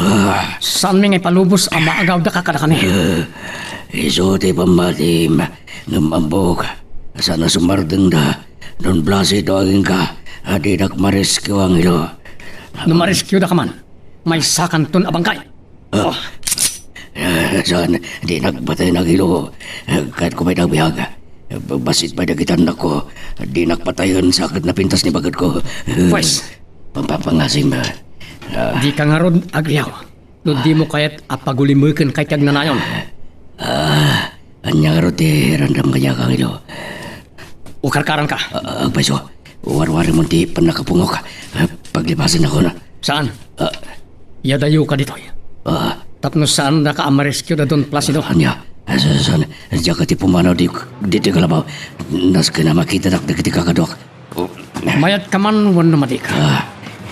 Ah. Saanmi nga ipalubos a maagawdaka kadakami? Ah, isu ti pammatim, ngem ammok, saan a sumardengda. Don Placido, aginka, a dinak ma-rescue, Angelo. No ma-rescue-daka man, maysakanton a bangkay. Ah. Oh. Ah, saan, dinak patayen, Angelo. Kayatko pay nagbiag. Bassit pay dagiti annakko. Dinak patayen sa ket napintas ni baketko. Pues. Pampapangasim. Ah. Dika ngarud agriaw. No dimo kayat a pagulimeken kay ti agnanayon. Ah, ania ngarud ti randam kaniak, Angelo? Ukarkaranka. Ah, agpayso, warwarimon ti pannakapungok. Ah, paglipasennakon. Saan? Ah. Iyadayoka ditoy. Ah. Tapno saandaka a ma-rescue da Don Placido. Ania? Ah, sa-, saan? Diak ti pumanaw di-, ditoy kalabaw. Nasken a makitadak dagiti kakaduak. Mayatka man wenno madik. Ah.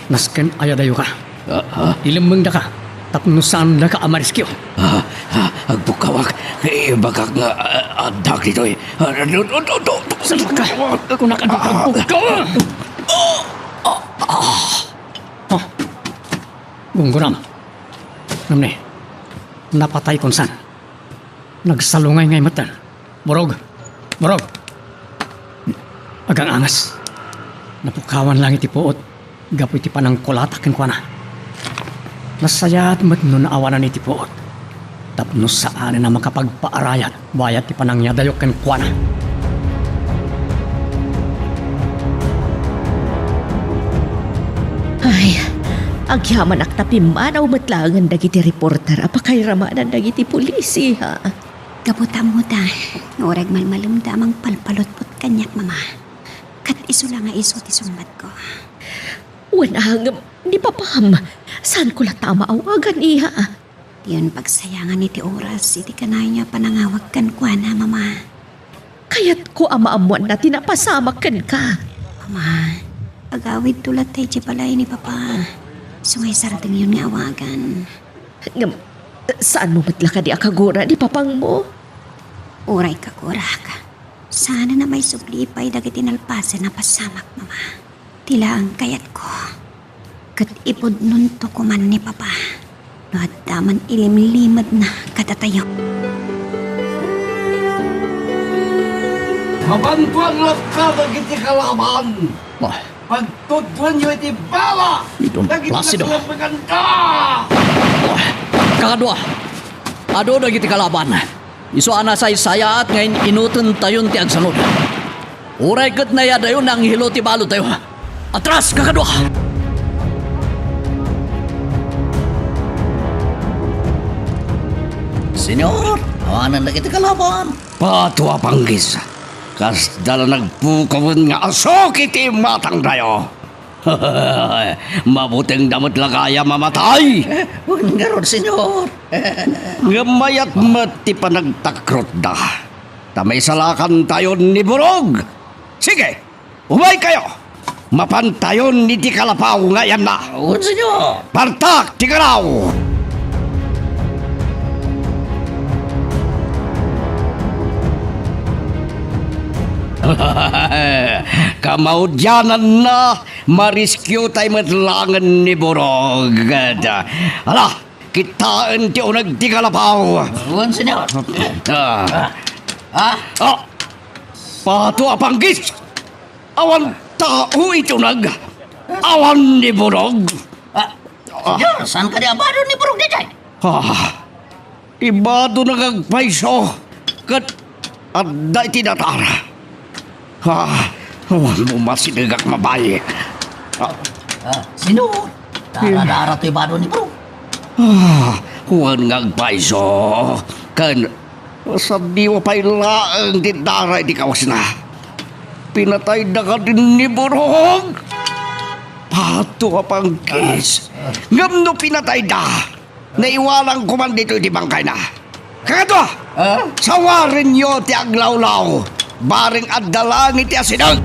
Nasken a iyadayoka. Ah, ah. Ilemmengdaka tapno saandaka a ma-rescue. Ah, ah, agpukkawak. Ibagak nga, ah, addak ditoy. Ah, do, do, do, do, do. Salakka. Kunak a dika agpukkaw. Ah. Oh. Gunggonam. Ngem ni, napatay kon saan. Nagsalungay ngay metten. Burog! Burog! Agang-angas. Napukkawan lang iti puot gapu iti panangkulata kenkuana. Nasayaat met no naawanan iti puot tapno saanen a makapagpaarayat bayat ti panangyadayok kenkuana. Ay, agyamanak ta pimmanaw met laengen dagiti reporter a pakairamanan dagiti pulisi, ha? Gapu ta ammota nga uray agmalmalemda a mangpalpalutpot kaniak, Mama. Ket isu la nga isu ti sungbatko. Wen, ngem ni papam, saanko latta a maawagan, iha? Diyon pagsayangan iti oras iti kanayon a panangawag kenkuana, Mama. Kayatko a maammoanna ti napasamak kenka. Mama, agawidto latta idiay balay ni Papa. Isu nga isardengyon nga awagan. Ngem, saanmo met la kadi a kagura ni papangmo? Uray kagurak, saanen a maisubli pay dagiti nalpasen a pasamak, Mama. Ti laeng kayatko, ket ipudnonto koman ni Papa no adda man ilimlimedna kadatayo. Mabantuan latta dagiti kalaban. Ah. Pagtudtuenyo iti bala dagiti naglemmeganna. Ah, kakadua, adu dagiti kalaban. Isu a nasaysayaat nga in-inutentayon ti agsanud. Uray ket nayadayo ni Angelo ti balotayo. Atras, kakadua! Señor, awanen dagiti kalaban. Pato a panggis. Kasda la nagpukawen nga asuk iti matangdayo. Mabutengda met la gayam a matay. Wen ngarud, Señor. Ngem mayat met ti panagtakrotda, ta maisalakantayon ni Burog. Sige, umaykayo. Mapantayon iti kalapaw nga ayanna. Wen, Señor. Partak ti kalaw! Kamaudiananna, ma-rescue tay met laengen ni Burog. Ala, kitaen ti uneg ti kalapaw. Wen, Señor. Ah. Ah. Ah. Pato a panggis! Awan tao iti uneg. Awan ni Burog. Ah, Señor, saan kadi a bado ni Burog daydiay? Ah, ti badona nga agpayso ket adda iti datar. Ah, awan mo masidegak, mabay. Ah. Ah, Señor, dara-dara toy bado ni Burog. Ah, wen nga agpayso ken Sadiwa pay laeng ti dara iti kawesna. Pinatayda kadi ni Burog. Pato a panggis. Ngem no pinatayda, naiwanan koman ditoy ti bangkayna. Kakadua, ah? Sawarenyo ti aglawlaw. Bareng adda laeng iti asideg.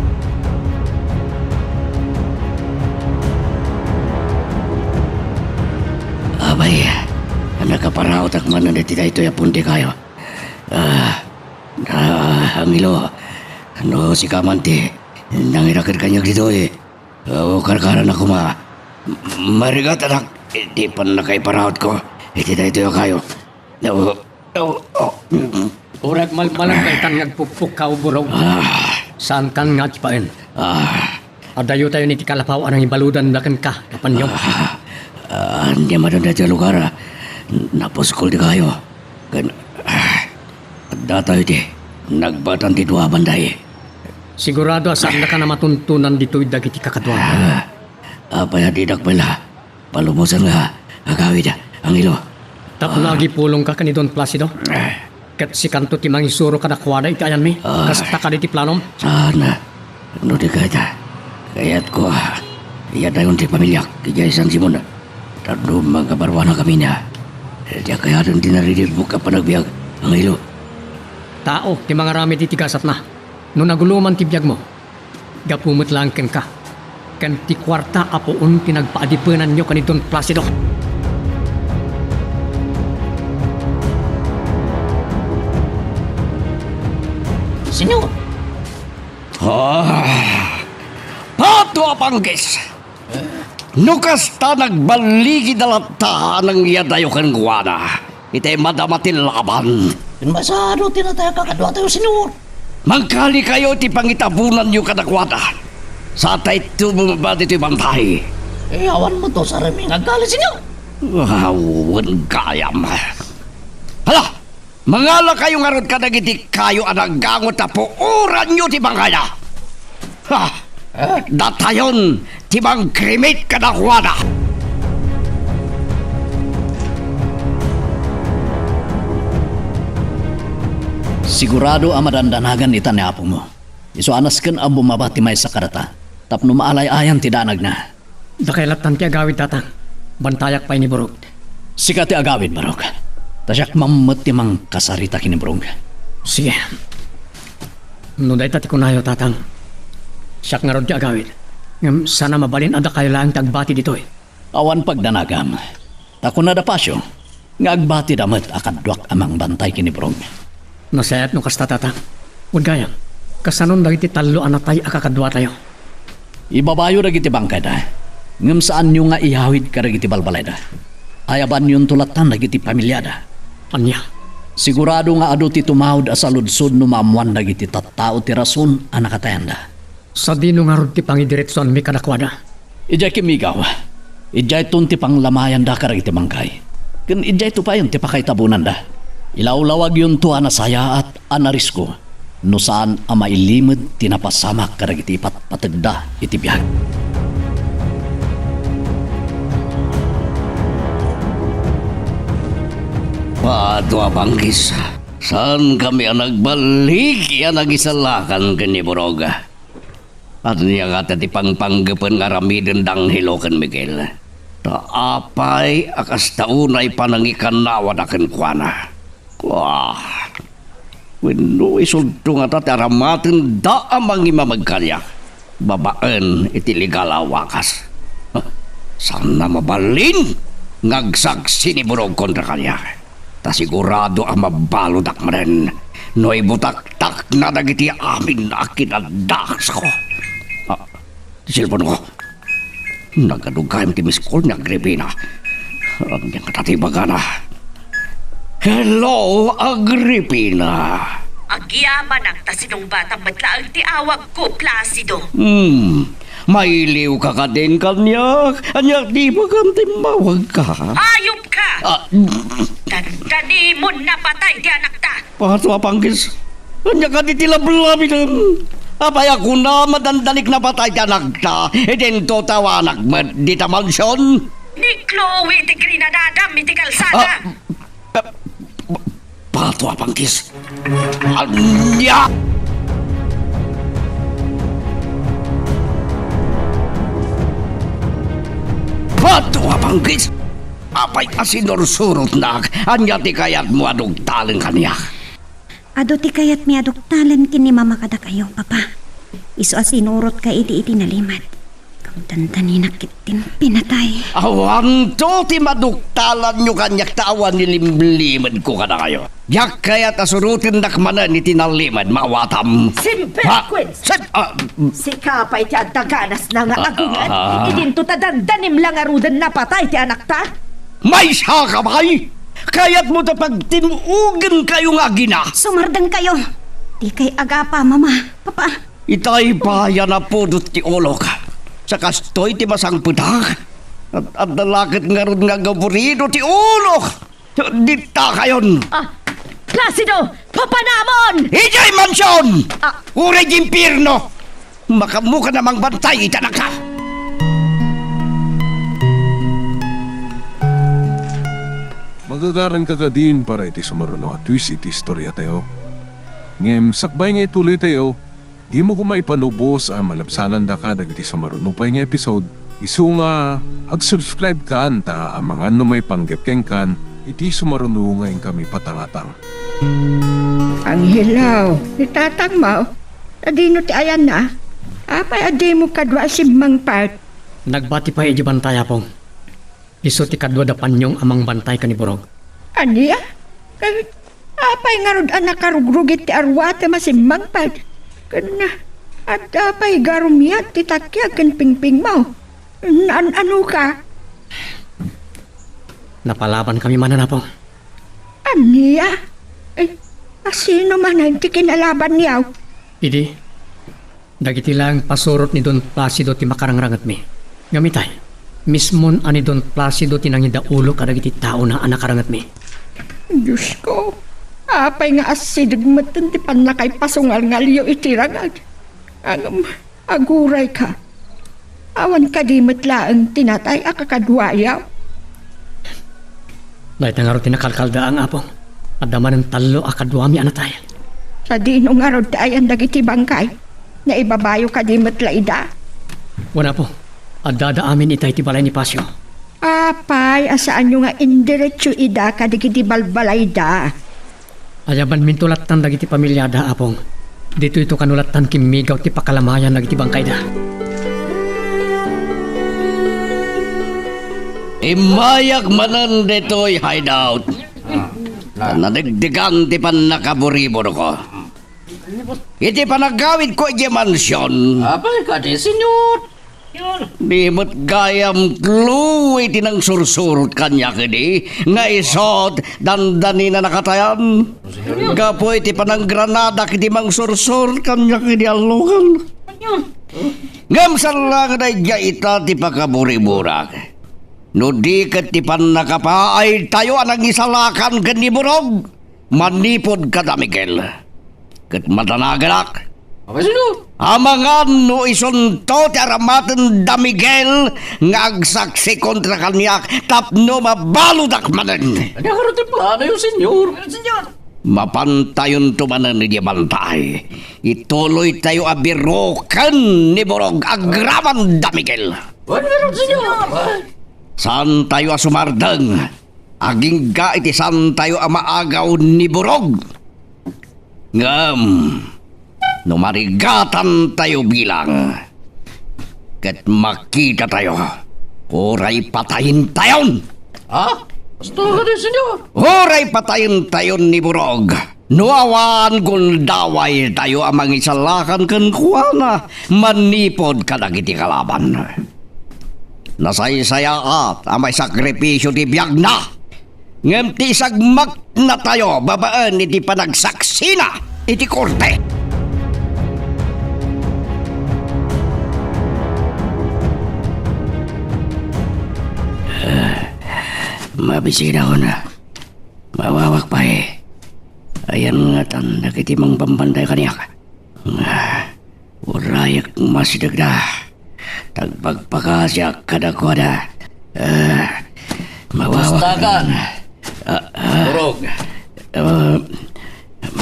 Abay, nakaparaotak manen iti daytoy a pundi kayo. Ah, ah, Angelo, no sika man ti nangiraked kaniak ditoy, o karkaran a koma, marigatanak iti pannakaiparautko iti daytoy a kayo. No, no, oh, mm. Uray agmalmalam daytan nga agpukpukkaw, Burog. Ah. Saankan nga agpaen. Ah. Adayotayon iti kalapaw a nangibaludan da kenka, napanyo. Ah, ah, ania manen daytoy a lugar? Napuskol ti kayo. Ken, ah, addatayo iti nagbatan ti dua a banday. Sigurado a saannaka a matuntunan ditoy dagiti kakaduam. Ah, apay a didak pay la palubosen nga agawid, Angelo? Tapno agipulongka ken ni Don Placido? Ah. Ket sikanto ti mangisuro kadakuada iti ayanmi? Ah. Kasta kadi ti planom? Saan? No di kayat, kayatko a iyadayon ti familiak idiay San Simon. Tapno mangkabaruanakami, diak kayaten ti nariribbok a panagbiag, Angelo. Tao ti mangaramid iti gasatna no naguloman ti biagmo. Gapu met laeng kenka, ken ti kuarta a puon ti nagpaadipenanyo ken ni Don Placido. Señor! Ah! Pato a panggis! No kasta, nagballigida latta a nangyadayo kenkuana. Itay madama ti laban. Ken maysado ti natay a kakaduatayo, Señor. Mangkalikayo iti pangitabonanyo kadakuada. Satayto bumaba ditoy bantay. Eh, awan met usarem nga aggali, Señor. Awan gayam. Hala! Mangalakayo ngarud kadagiti kayo a naggango ta puoranyo ti bangkayna. Ha! Eh? Datayon ti mangkrimit kadakuada. Sigurado a madandanagan ita ni apomo. Isu a nasken a bumaba ti maysa kadata tapno maalay-ayan ti danagna. Dakay lattan ti agawid, tatang. Bantayak pay ni Burog. Sika ti agawid, Barok. Ta siak man met ti mangkasarita ken ni Burog. Sige. No dayta ti kunayo, tatang, siak ngarud ti agawid. Ngem saan a mabalin a dakayo laeng ti agbati ditoy. Awan pagdanagam. Ta kuna da Pasio nga agbatida met a kaduak a mangbantay ken ni Burog. Nasayaat no kasta, tatang. Wen gayam, kasanon dagiti tallo a natay a kakaduatayo? Ibabayo dagiti bangkayda, ngem saanyo nga iyawid kadagiti balbalayda. Ayabanyonto lattan dagiti familiada. Ania? Sigurado nga adu ti tumawd a saludsod no maammoan dagiti tattao ti rason a nakatayanda. Sadino ngarud ti pangidiretsuanmi kadakuada? Idiay kimmigaw, idiayton ti panglamayanda kadagiti bangkay, ken idiayto payen ti pakaitabonanda. Ilawlawagyonto a nasayaat a narisko no saan a mailimed ti napasamak kadagiti ipatpategda iti biag. Pato a panggis, saankami a nagballig a nagisalakan ken ni Burog. Ania ngata ti pangpanggepen nga aramiden da Angelo ken Miguel? Ta apay a kasta unay panangikannawada kenkuana? Kua, wenno isunto ngata ti aramatenda a mangimamag kaniak babaen iti legal a wagas? Saan a mabalin nga agsaksi ni Burog kontra kaniak. Ta sigurado a mabalodak manen no ibutaktakna dagiti amin a kinadaksko. Ah, ti cellphone-ko. Nagadu gayam ti miss call ni Agripina. Ania ngata ti ibagana? Hello, Agripina. Agyamanak ta sinungbatam met laeng ti awagko, Placido. Hmm. Mailiwka kadin kaniak? Ania ti ibagam ta immawagka? Ayupka! Ah, dandanimon napatay ti anakta! Pato a panggis. Ania kadi ti lablabidem? Apay a kunam a dandanik napatay ti anakta, idinto ti awanak met dita mansion? Ni Chloe ti grinadadam iti kalsada. Ah, Pato a panggis. Ania? Pato a panggis. Apay a sinursurotnak, ania ti kayatmo a dugtalen kaniak? Adu ti kayatmi a dugtalen ken ni Mama kadakayo, Papa. Isu a sinurotka idi iti nalimed. Ngem dandaninak ketdin pinatay. Awanto ti maduktalanyo kaniak ta awan ni limlimedko kadakayo. Diak kayat a surotendak manen iti nalimed, maawatam. Simperquins! Ha? Sed-, ah, Sika pay ti adda ganasna nga agunget, ah, idinto ta dandanim la ngaruden napatay ti anakta? Maysaka pay! Kayatmo ta pagtim-ogenkayo nga agina? Sumardengkayo! Dikay agapa, Mama, Papa. Itay pay a napudot ti ulok. Sa kastoy ti masangpetak. At adda la ket ngarud nga agaburido ti ulok. Ditayon! Ah, Placido! Papanamon! Idiay mansion! Ah. Uray di impierno! Makaammokan a mangbantay iti anakka! Magagaranka kadin para iti sumaruno a twist iti istoriatayo. Ngem sakbay nga ituloytayo, dimo koma ipanubos a malabsanandaka dagiti sumaruno pay nga episode, isu nga ag-subscribe kan ta amangan no maipanggep kenkan iti sumaruno nga inkami patangatang. Angelo, ni tatangmo, adino ti ayanna? Apay a dimo kadua a simmangpet? Nagbati pay idiay bantay, Apong. Isu ti kadua da Panyong a mangbantay ken ni Burog. Ania? Ket apay ngarud a nakarugrugit ti arwatem a simmangpet? Ken adda pay garumyat ti takiag ken pingpingmo. Naan-anoka? Napalabankami manen, Apo. Ania? Eh, a sino manen ti kinalabanyo? Idi, dagiti laeng pasurot ni Don Placido ti makarangrangetmi. Ngem itay, mismon a ni Don Placido ti nangidaulo kadagiti taona a nakarangetmi. Diosko, apay nga asideg metten ti pannakaipasungalngalyo iti ragad? Ngem, agurayka. Awan kadi met laeng ti natay a kakaduayo? Dayta ngarud ti nakalkaldaang, Apo. Adda manen tallo a kaduami a natay. Sadino ngarud ti ayan dagiti bangkay? Naibabayo kadi met la ida? Wen, Apo. Addada amin itay ti balay ni Pasio. Apay a saanyo nga indiretso ida kadagiti balbalayda? Ayabanminto lattan dagiti pamiliada, Apong. Ditoyto kano lattan kimmigaw ti pakalamayan dagiti bangkayda. Immayak manen ditoy hideout. Ta nadegdegan ti pannakaburiburko. Iti panagawidko idiay mansion. Apay kadi, Senyor? Di met gayam Chloe ti nangsursurot kaniak idi, nga isut, dandanina nakatayan. Gapu iti pananggranada iti mangsursurot kaniak idi allogan. Ngem saan la nga daydiay ita ti pakaburiburak. No di ket ti pannakapaaytayo a nangisalakan ken ni Burog. Manipud kada Miguel. Ket madanaganak. Apay, Senyor? Amangan no isunto ti aramaten da Miguel nga agsaksi kontra kaniak tapno mabaludak manen. Ania ngarud ti planoyo, Senyor? Mapantayonto manen idiay bantay. Ituloytayo a biroken ni Burog agraman da Miguel. Ania ngarud, Senyor? Saantayo a sumardeng. Agingga iti saantayo a maagaw ni Burog. Ngem no marigatantayo bilang, ket makitatayo, uray patayentayon. Ha? Basta kadi, Senyor? Uray patayentayon ni Burog. No awan, gundawaytayo a mangisalakan kenkuana manipud kadagiti kalaban. Nasaysayaat a maisakripisio ti biagna, ngem ti isagmaknatayo babaen iti panagsaksina iti korte. Mabisinakon. Mawawak pay. Ayan ngatan dagiti mangbambantay kaniak. Ah, urayek masidegda. Tagpagpakasiak kadakuada. Ah, mawawak. Mustakan. Ah, ah. Burog. Ah,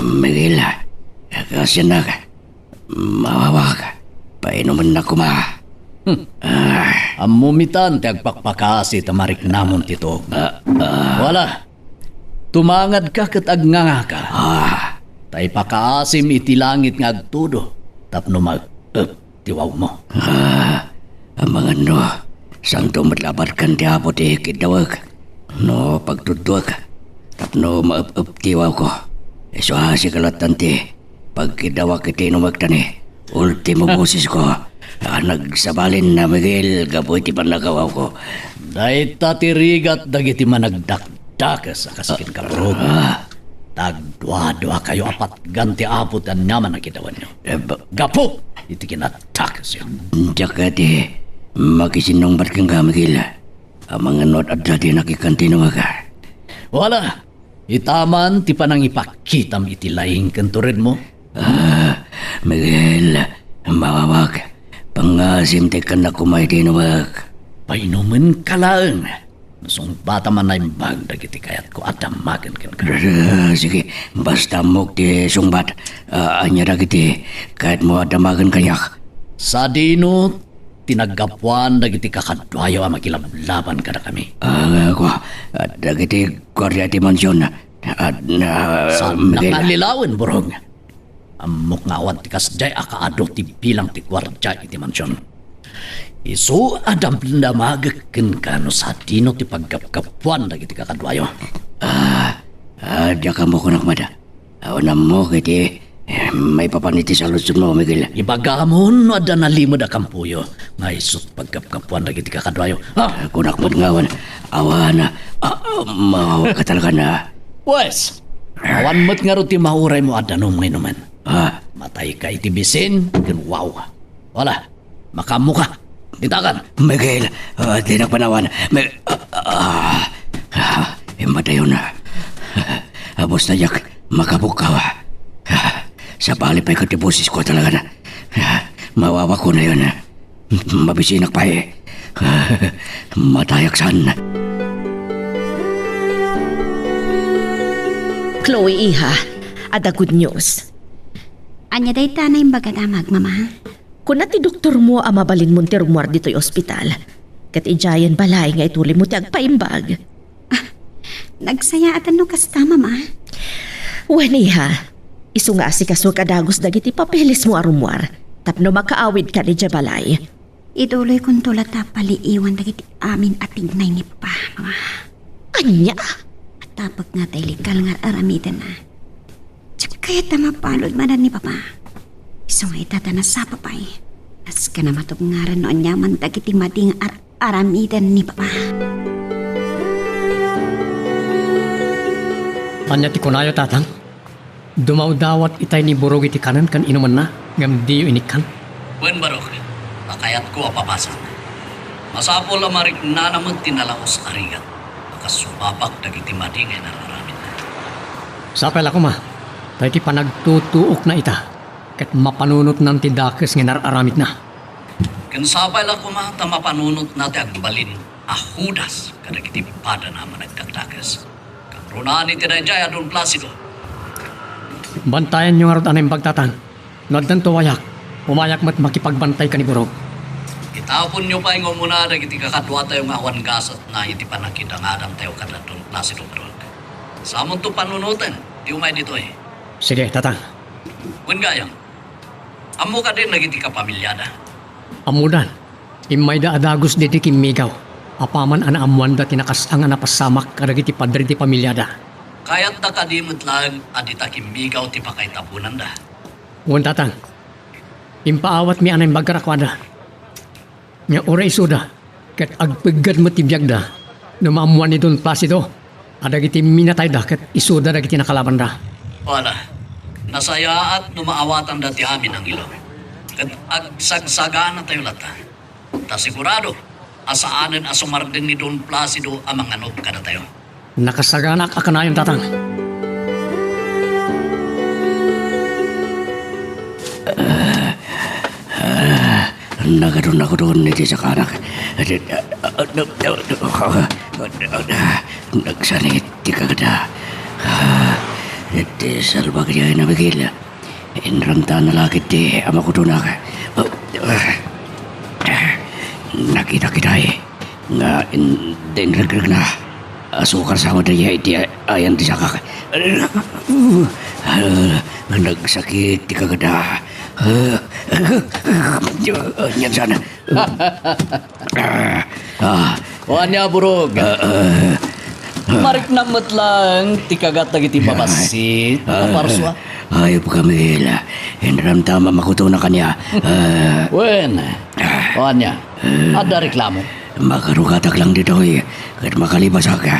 Miguel, kasiannak. Mawawak, painumennak koma. Hmm. Ah. Ammomi tan ti agpakpakasi ta mariknamon ti tuokmo. Ah, ah. Wala. Tumangadka ket agngangaka. Ah. Ta ipakaasim iti langit nga agtudo tapno maep-ep ti wawmo. Ah, amangan no, saanto met labat ken ti Apo ti kiddawek no pagtudduek tapno maep-ep ti wawko. Isu a sika lattan ti pagkiddawak iti inumek ta ni ultimo bosesko a nagsabalin a Miguel gapu iti pannakawawko. Dayta ti rigat dagiti managdakdakes a kas kenka, Burog. Ah. Tagduaduakayo a patgan ti Apo ti aniaman a kidawanyo. Eh, ba- Gapu iti kinadakesyo. Diak kadi makisinnungbat kenka, Miguel. Amangan no adda ti nakikantinoak. Wala. Ita man ti panangipakitam iti laing ken turedmo. Ah, Miguel, mawawak. Pangasim ti ikkannak koma iti inumek. Painumenka laeng. Sungbatam a naimbag dagiti kayatko a damagen kenka. Ah, sige, basta ammok ti sungbat. Ah, ania dagiti kayatmo a damagen kaniak? Sadino ti naggapuan dagiti kakaduayo a makilablaban kadakami? Ah, kua, ah, dagiti guardia ti mansion. Ah, na, Saan Miguel. Nakallilawen, Burog? Ammok nga awan ti kasdiay a kaadu ti bilang ti guardia iti mansion. Isu a damdamagek kenka no sadino ti paggapgapuan dagiti kakaduayo. Ah, ah, diak ammo, kunak met. Awan ammok iti, eh, maipapan iti saludsodmo, Miguel. Ibagamon no adda nalimed a kampoyo nga isu ti paggapgapuan dagiti kakaduayo. Ah, kunak met nga awan, awan, ah, ah, mawawak ka talaga na. Wes, awan met ngarud ti mauraymo a danum nga inumen. Ah. Matayka iti bisin ken wow. Wala, makaammoka. Ditakan. Miguel, ah, dinak panawan. Mi-, ah, ah, ah, immadayon. Ah, basta diak makapukkaw. Ah, sabali pay ket ti bosesko talaga. Ah, mawawak ko na yun. Mabisinak pay. Matayak saan. Chloe, iha, adda good news. Ania dayta naimbag a damag, Mama? Kuna ti doktormo a mabalinmon ti rummuar ditoy ospital. Ket idiayen balay nga itulimo ti agpaimbag. Ah, nagsayaatan no kasta, Mama. Wen, iha, isu nga asikasuek a dagus dagiti papelesmo a rummuar tapno makaawidkan idiay balay. Ituloykonto latta a paliiwan dagiti amin a tignay ni Papa, Mama. Ania? Atapek nga tay legal nga ar-aramidenna. Diak kayat a mapalud manen ni Papa. Isu nga ita ta nasapa pay. Nasken a matupngaran no aniaman dagiti madi nga ar-aramiden ni Papa. Ania ti kunayo, Tatang? Dumawdawat itay ni Burog iti kanen ken inumenna, ngem diyo inikkan? Wen, Barok, ta kayatko a papasan. Masapul a mariknana met ti nalaus a rigat a kas sumapak dagiti madi nga inar-aramidna. Sapay la koma, ta iti panagtutuokna ita, ket mapanunotnan ti dakes nga inar-aramidna. Ken sapay la koma ta mapanunotna ti agbalin a Judas kadagiti padana a managdakdakes. Kangrunaan iti daydiay a Don Placido. Bantayanyo ngarud a naimbag, Tatang. No addanto wayak, umayak met makipagbantay ken ni Burog. Itaponyo pay nga umuna dagiti kakaduatayo nga awan gasatna iti pannakidangadantayo kada Don Placido, Burog. Samonto panunoten ti umay ditoy. Sige, Tatang. Wen gayam, ammo kadin dagiti kapamiliada? Ammodan. Immayda a dagus daydi kimmigaw, apaman a naammoanda ti nakasanga a napasamak kadagiti padre ti pamiliada. Kayatda kadi met laeng a dita kimmigaw ti pakaitabonanda? Wen, Tatang. Impaawatmi a naimbag kadakuada. Nga uray isuda, ket agpeggad met ti biagda no maammoan ni Don Placido a dagiti minatayda ket isuda dagiti nakalabanda. Wala, nasayaat no maawatanda ti amin a ngilong, ket agsagsaganatayo latta. Ta sigurado a saanen a sumardeng ni Don Placido a manganod kadatayo. Nakasaganaak a kanayon, Tatang. Ah, nagadun-agadun iti sakanak. Nagsanit ti kagada. Iti salbag diay a Miguel. Inramtana la ketdi a makutonak. Nakitak itay nga in-, inregregna. Asukar sa madaya iti ayan ti sakak. Nagsakit ti kagada. Ania saan? Ah, ah. O ania, Burog? Ah, ah. Mariknam met laeng ti kagat dagiti babassit a parsua. Ay, Miguel. Inramtam a makutonak kaniak. Ah. Wen. O ania? Adda reklamo? Makarugatak lang ditoy, ket makalibasak.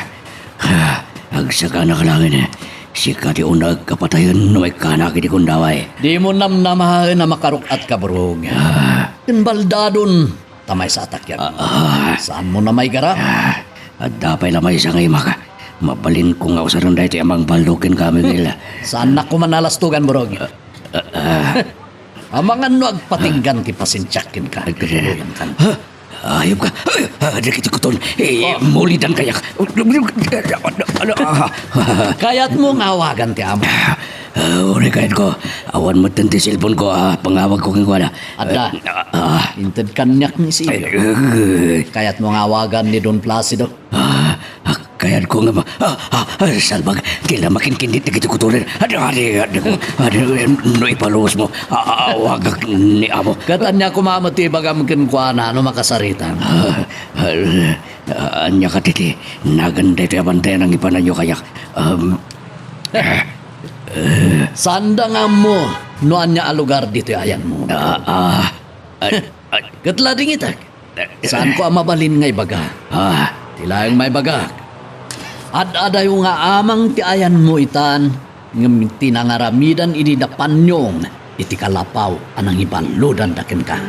Ah, agsaganak laeng. Sika ti uneg a patayen no ikkanak iti gundaway. Dimo namnamaen a makaruk-atka, Burog. Ah. Ken baldadon, ta maysa a takiag. Ah, ah. Saanmo na maigara? Ah, adda pay la maysa nga imak. Mabalinko nga usaren daytoy a mangbaldog kenka, Miguel. Saannak koma a lastogan, Burog. Ah, ah. Amangan no agpatinggan ti pasensiak kenka. Ay, kaya. Kaluyankan. Ha? Ayop ka. Ay, ah, dagiti kuton. Eh, Oh. Mulidan kayak. Ano, ah, ah. Kayatmo nga awagan ti amo? Ah, uray kayatko. Awan metten ti cellphone ko, ah, pangawagko kenkuana. Adda. Ah, ah. Inted kaniak ni Isidro. Ay, eh. Kayatmo nga awagan ni Don Placido? Ah, ah, kayatko nga ma-, ah, ah, ah, salbag, ti la makinkinit dagiti kutoren. Adi, adi, adi, adi, no ipaluosmo, ah, ah, awagak ni amo. Ket ania koma met ti ibagam kenkuana no makasaritam? Ah, ah, ah, ania kadi ti nagan daytoy a bantay a nangipananyo kayak? Um, Saanda nga ammo no ania a lugar ditoy ayanmo. Ah, ah, ah, ah. Ket la dingitek. Saanko a mabalin nga ibaga. Ah. Ti laeng maibagak, ad-adayo nga amang ti ayanmo itan, ngem ti nangaramidan idi da panyong iti kalapaw a nangibaludanda kenka.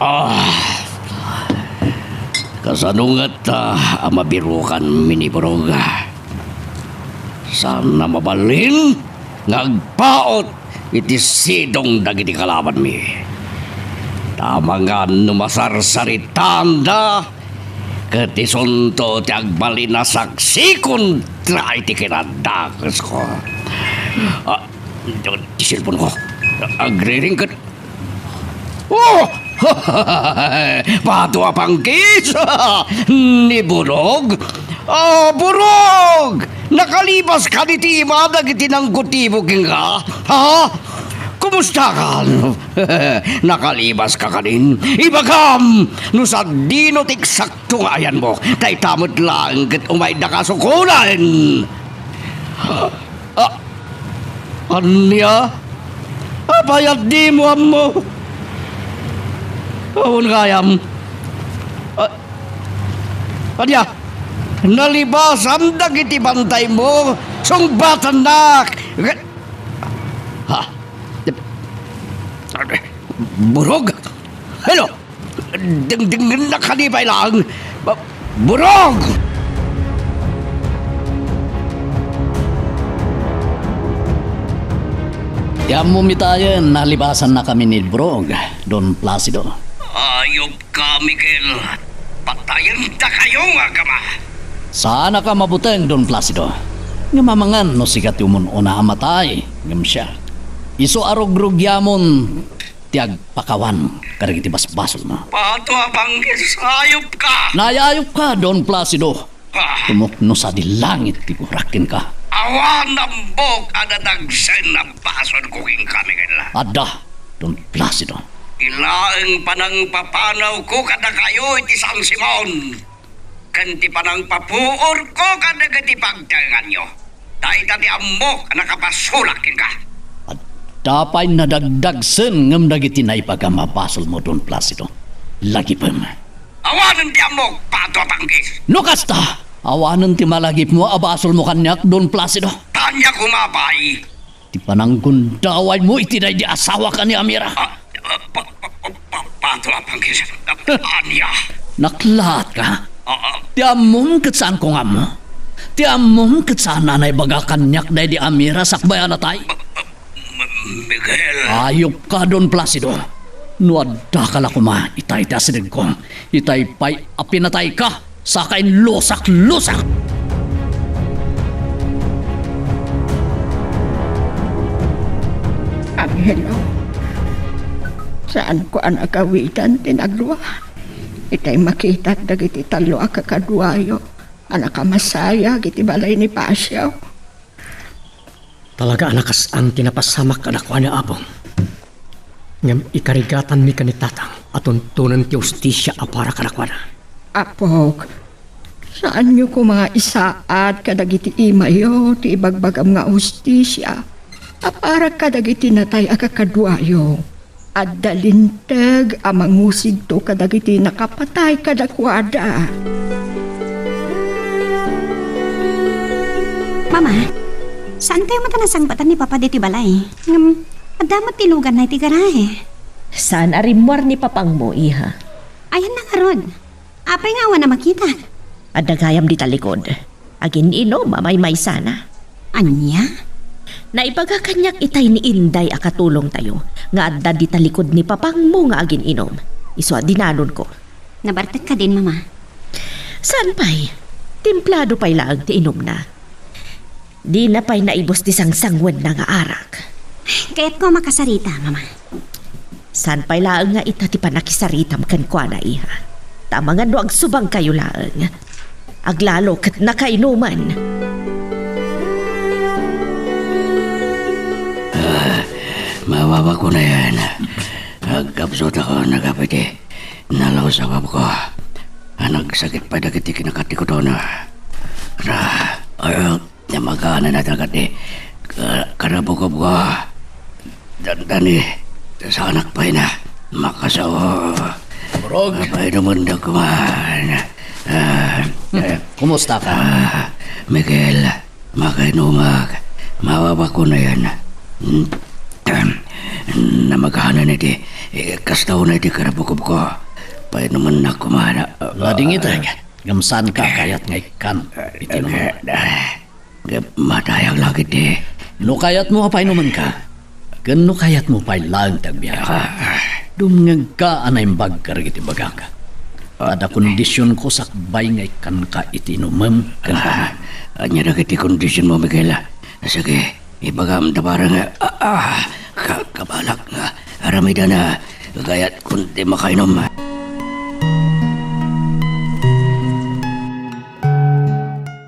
Ah. Kasano ngata a mabirukanmi ni Burog? Saan a mabalin nga agpaut iti sidong dagiti kalabanmi. Ta amangan no masarsaritanda, ket isunto ti agbalin a saksi kontra iti kinadakesko. Ah, ti cellphone ko. Agriring ket Oh! Pato a pangkis! Ni Burog? Ah, Burog! Nakalibas ka ni tima dagiti nangkutibo kenka? Ha? Kumusta ka? Nakalibas ka kadin? Ibagam no sadino ti eksakto nga ayanmo. Dayta met laeng ket umayda ka sukonen. Ah, ania? Apay a dimo ammo? Awan gayam. Ah, ania? Nalibasam dagiti bantaymo, sungbatannak. Ha? Burog? Hello? Dengdengennak kadi pay laeng. Ba-, Burog! Ti ammom itayen, nalibasannakami ni Burog, Don Placido. Ayop ka, Miguel. Patayendakayo nga kama. Saanaka mabuteng, Don Placido. Ngem amangan no sika ti umun-una a matay, ngem siak. Isu a rugrugiamon ti agpakawan kadagiti basbasolmo. Pato a pangkis, ayop ka! Naayayop ka, Don Placido. Ah. Tumukno sadi langit ti burak kenka. Awan ambok a dadagsen a basolko kenka, Miguel. Adda, Don Placido. Ilaeng panangpapanawko kadakayo iti San Simon. Ken ti panangpapuorko kadagiti pagtaenganyo. Dayta ti ammok a nakapasolak kenka. Adda pay nadagdagsen ngem dagiti naibagam a basolmo, Don Placido. Lagipem. Awanen ti ammok, Pato a pangkis! No kasta, awanen ti malagipmo a basolmo kaniak, Don Placido. Ania koma pay? Ti pananggundawaymo iti daydi asawak a ni Amira. Ah, ah, pa, pa, pa, pa, Pato a pangkis. Ania? Naklaatka? Ah, ah. Ti ammom ket saanko nga ammo. Ti ammom ket saan a naibaga kaniak daydi Amira sakbay a natay. M-, M-, Miguel. Ayop ka, Don Placido. No addaka la koma, itay ti asidegko. Itay pay a pinatayka. Saka inlusak-lusak! Angelo, saanko a nagawidan ti nagdua. Itay makitak dagiti tallo a kakaduayo a nakamasayag iti balay ni Pasio. Talaga a nakas-an ti napasamak kadakuada, Apo. Ngem ikarigatanmi ken ni Tatang a tuntunen ti hustisia a para kadakuada. Apok, saanyo koma nga isaad kadagiti imayo ti ibagbagam nga hustisia a para kadagiti natay a kakaduayo. Adda linteg a mangusigto kadagiti nakapatay kadakuada. Mama, saantayo met a nasangbatan ni Papa ditoy balay? Ngem, adda met ti luganna iti garahe. Saan a rimmuar ni papangmo, iha. Ayanna ngarud. Apay nga awan a makita? Adda gayam dita likod. Agin-inom a maymaysana. Ania? Naibaga kaniak itay ni Inday a katulongtayo nga adda dita likod ni papangmo nga agin-inom. Isu a dinanonko. Nabartek kadin, Mama? Saan pay? Templado pay laeng ti inumna. Dina pay naibus ti sangsanguenna nga arak. Kayatko a makasarita, Mama. Saan pay laeng nga ita ti pannakisaritam kenkuana, iha? Ta amangan no agsubangkayo laeng, aglalo ket nakainuman. Ah, mababa ko na yan. Agkapsut ako, nagapiti. Nalaw sa bab ko. Nagsakit pay dagiti kinakatikuton. Ra, ay, Namagana na dagiti ka-, karabukobko. Dandani, sanak pay na. Makasao. Murag. Apay dumundag kuman. Ah, Hmm. eh, Kumusta ka? Ah, Miguel, makainumak. Mawawako na yan. Hmm. Namagana na iti, eh, kastaw na iti karabukobko. Painuman na kuman. Ladingit, eh. Ngem saan ka kayat nga ikkan iti inumem? Ngem matayag la ketdi. No kayatmo a painumenka, ken no kayatmo pay laeng ti agbiag, dumngegka a naimbag kadagiti ibagak. Adda kondisionko sakbay nga ikkanka iti inumem ken Ah, ania dagiti kondisionmo, Miguel? Sige, ibagam ta bareng, ah, ah, ka-, kabalak nga aramidana, kayat kundi makainom.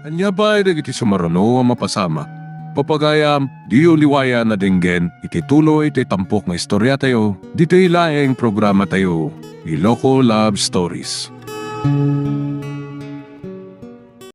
Ania pay dagiti sumaruno a mapasamak? Pagayam, diyo liwayan a denggen iti tuloy ti tampok nga istoriatayo, ditoy laeng programatayo, Iloko Love Stories.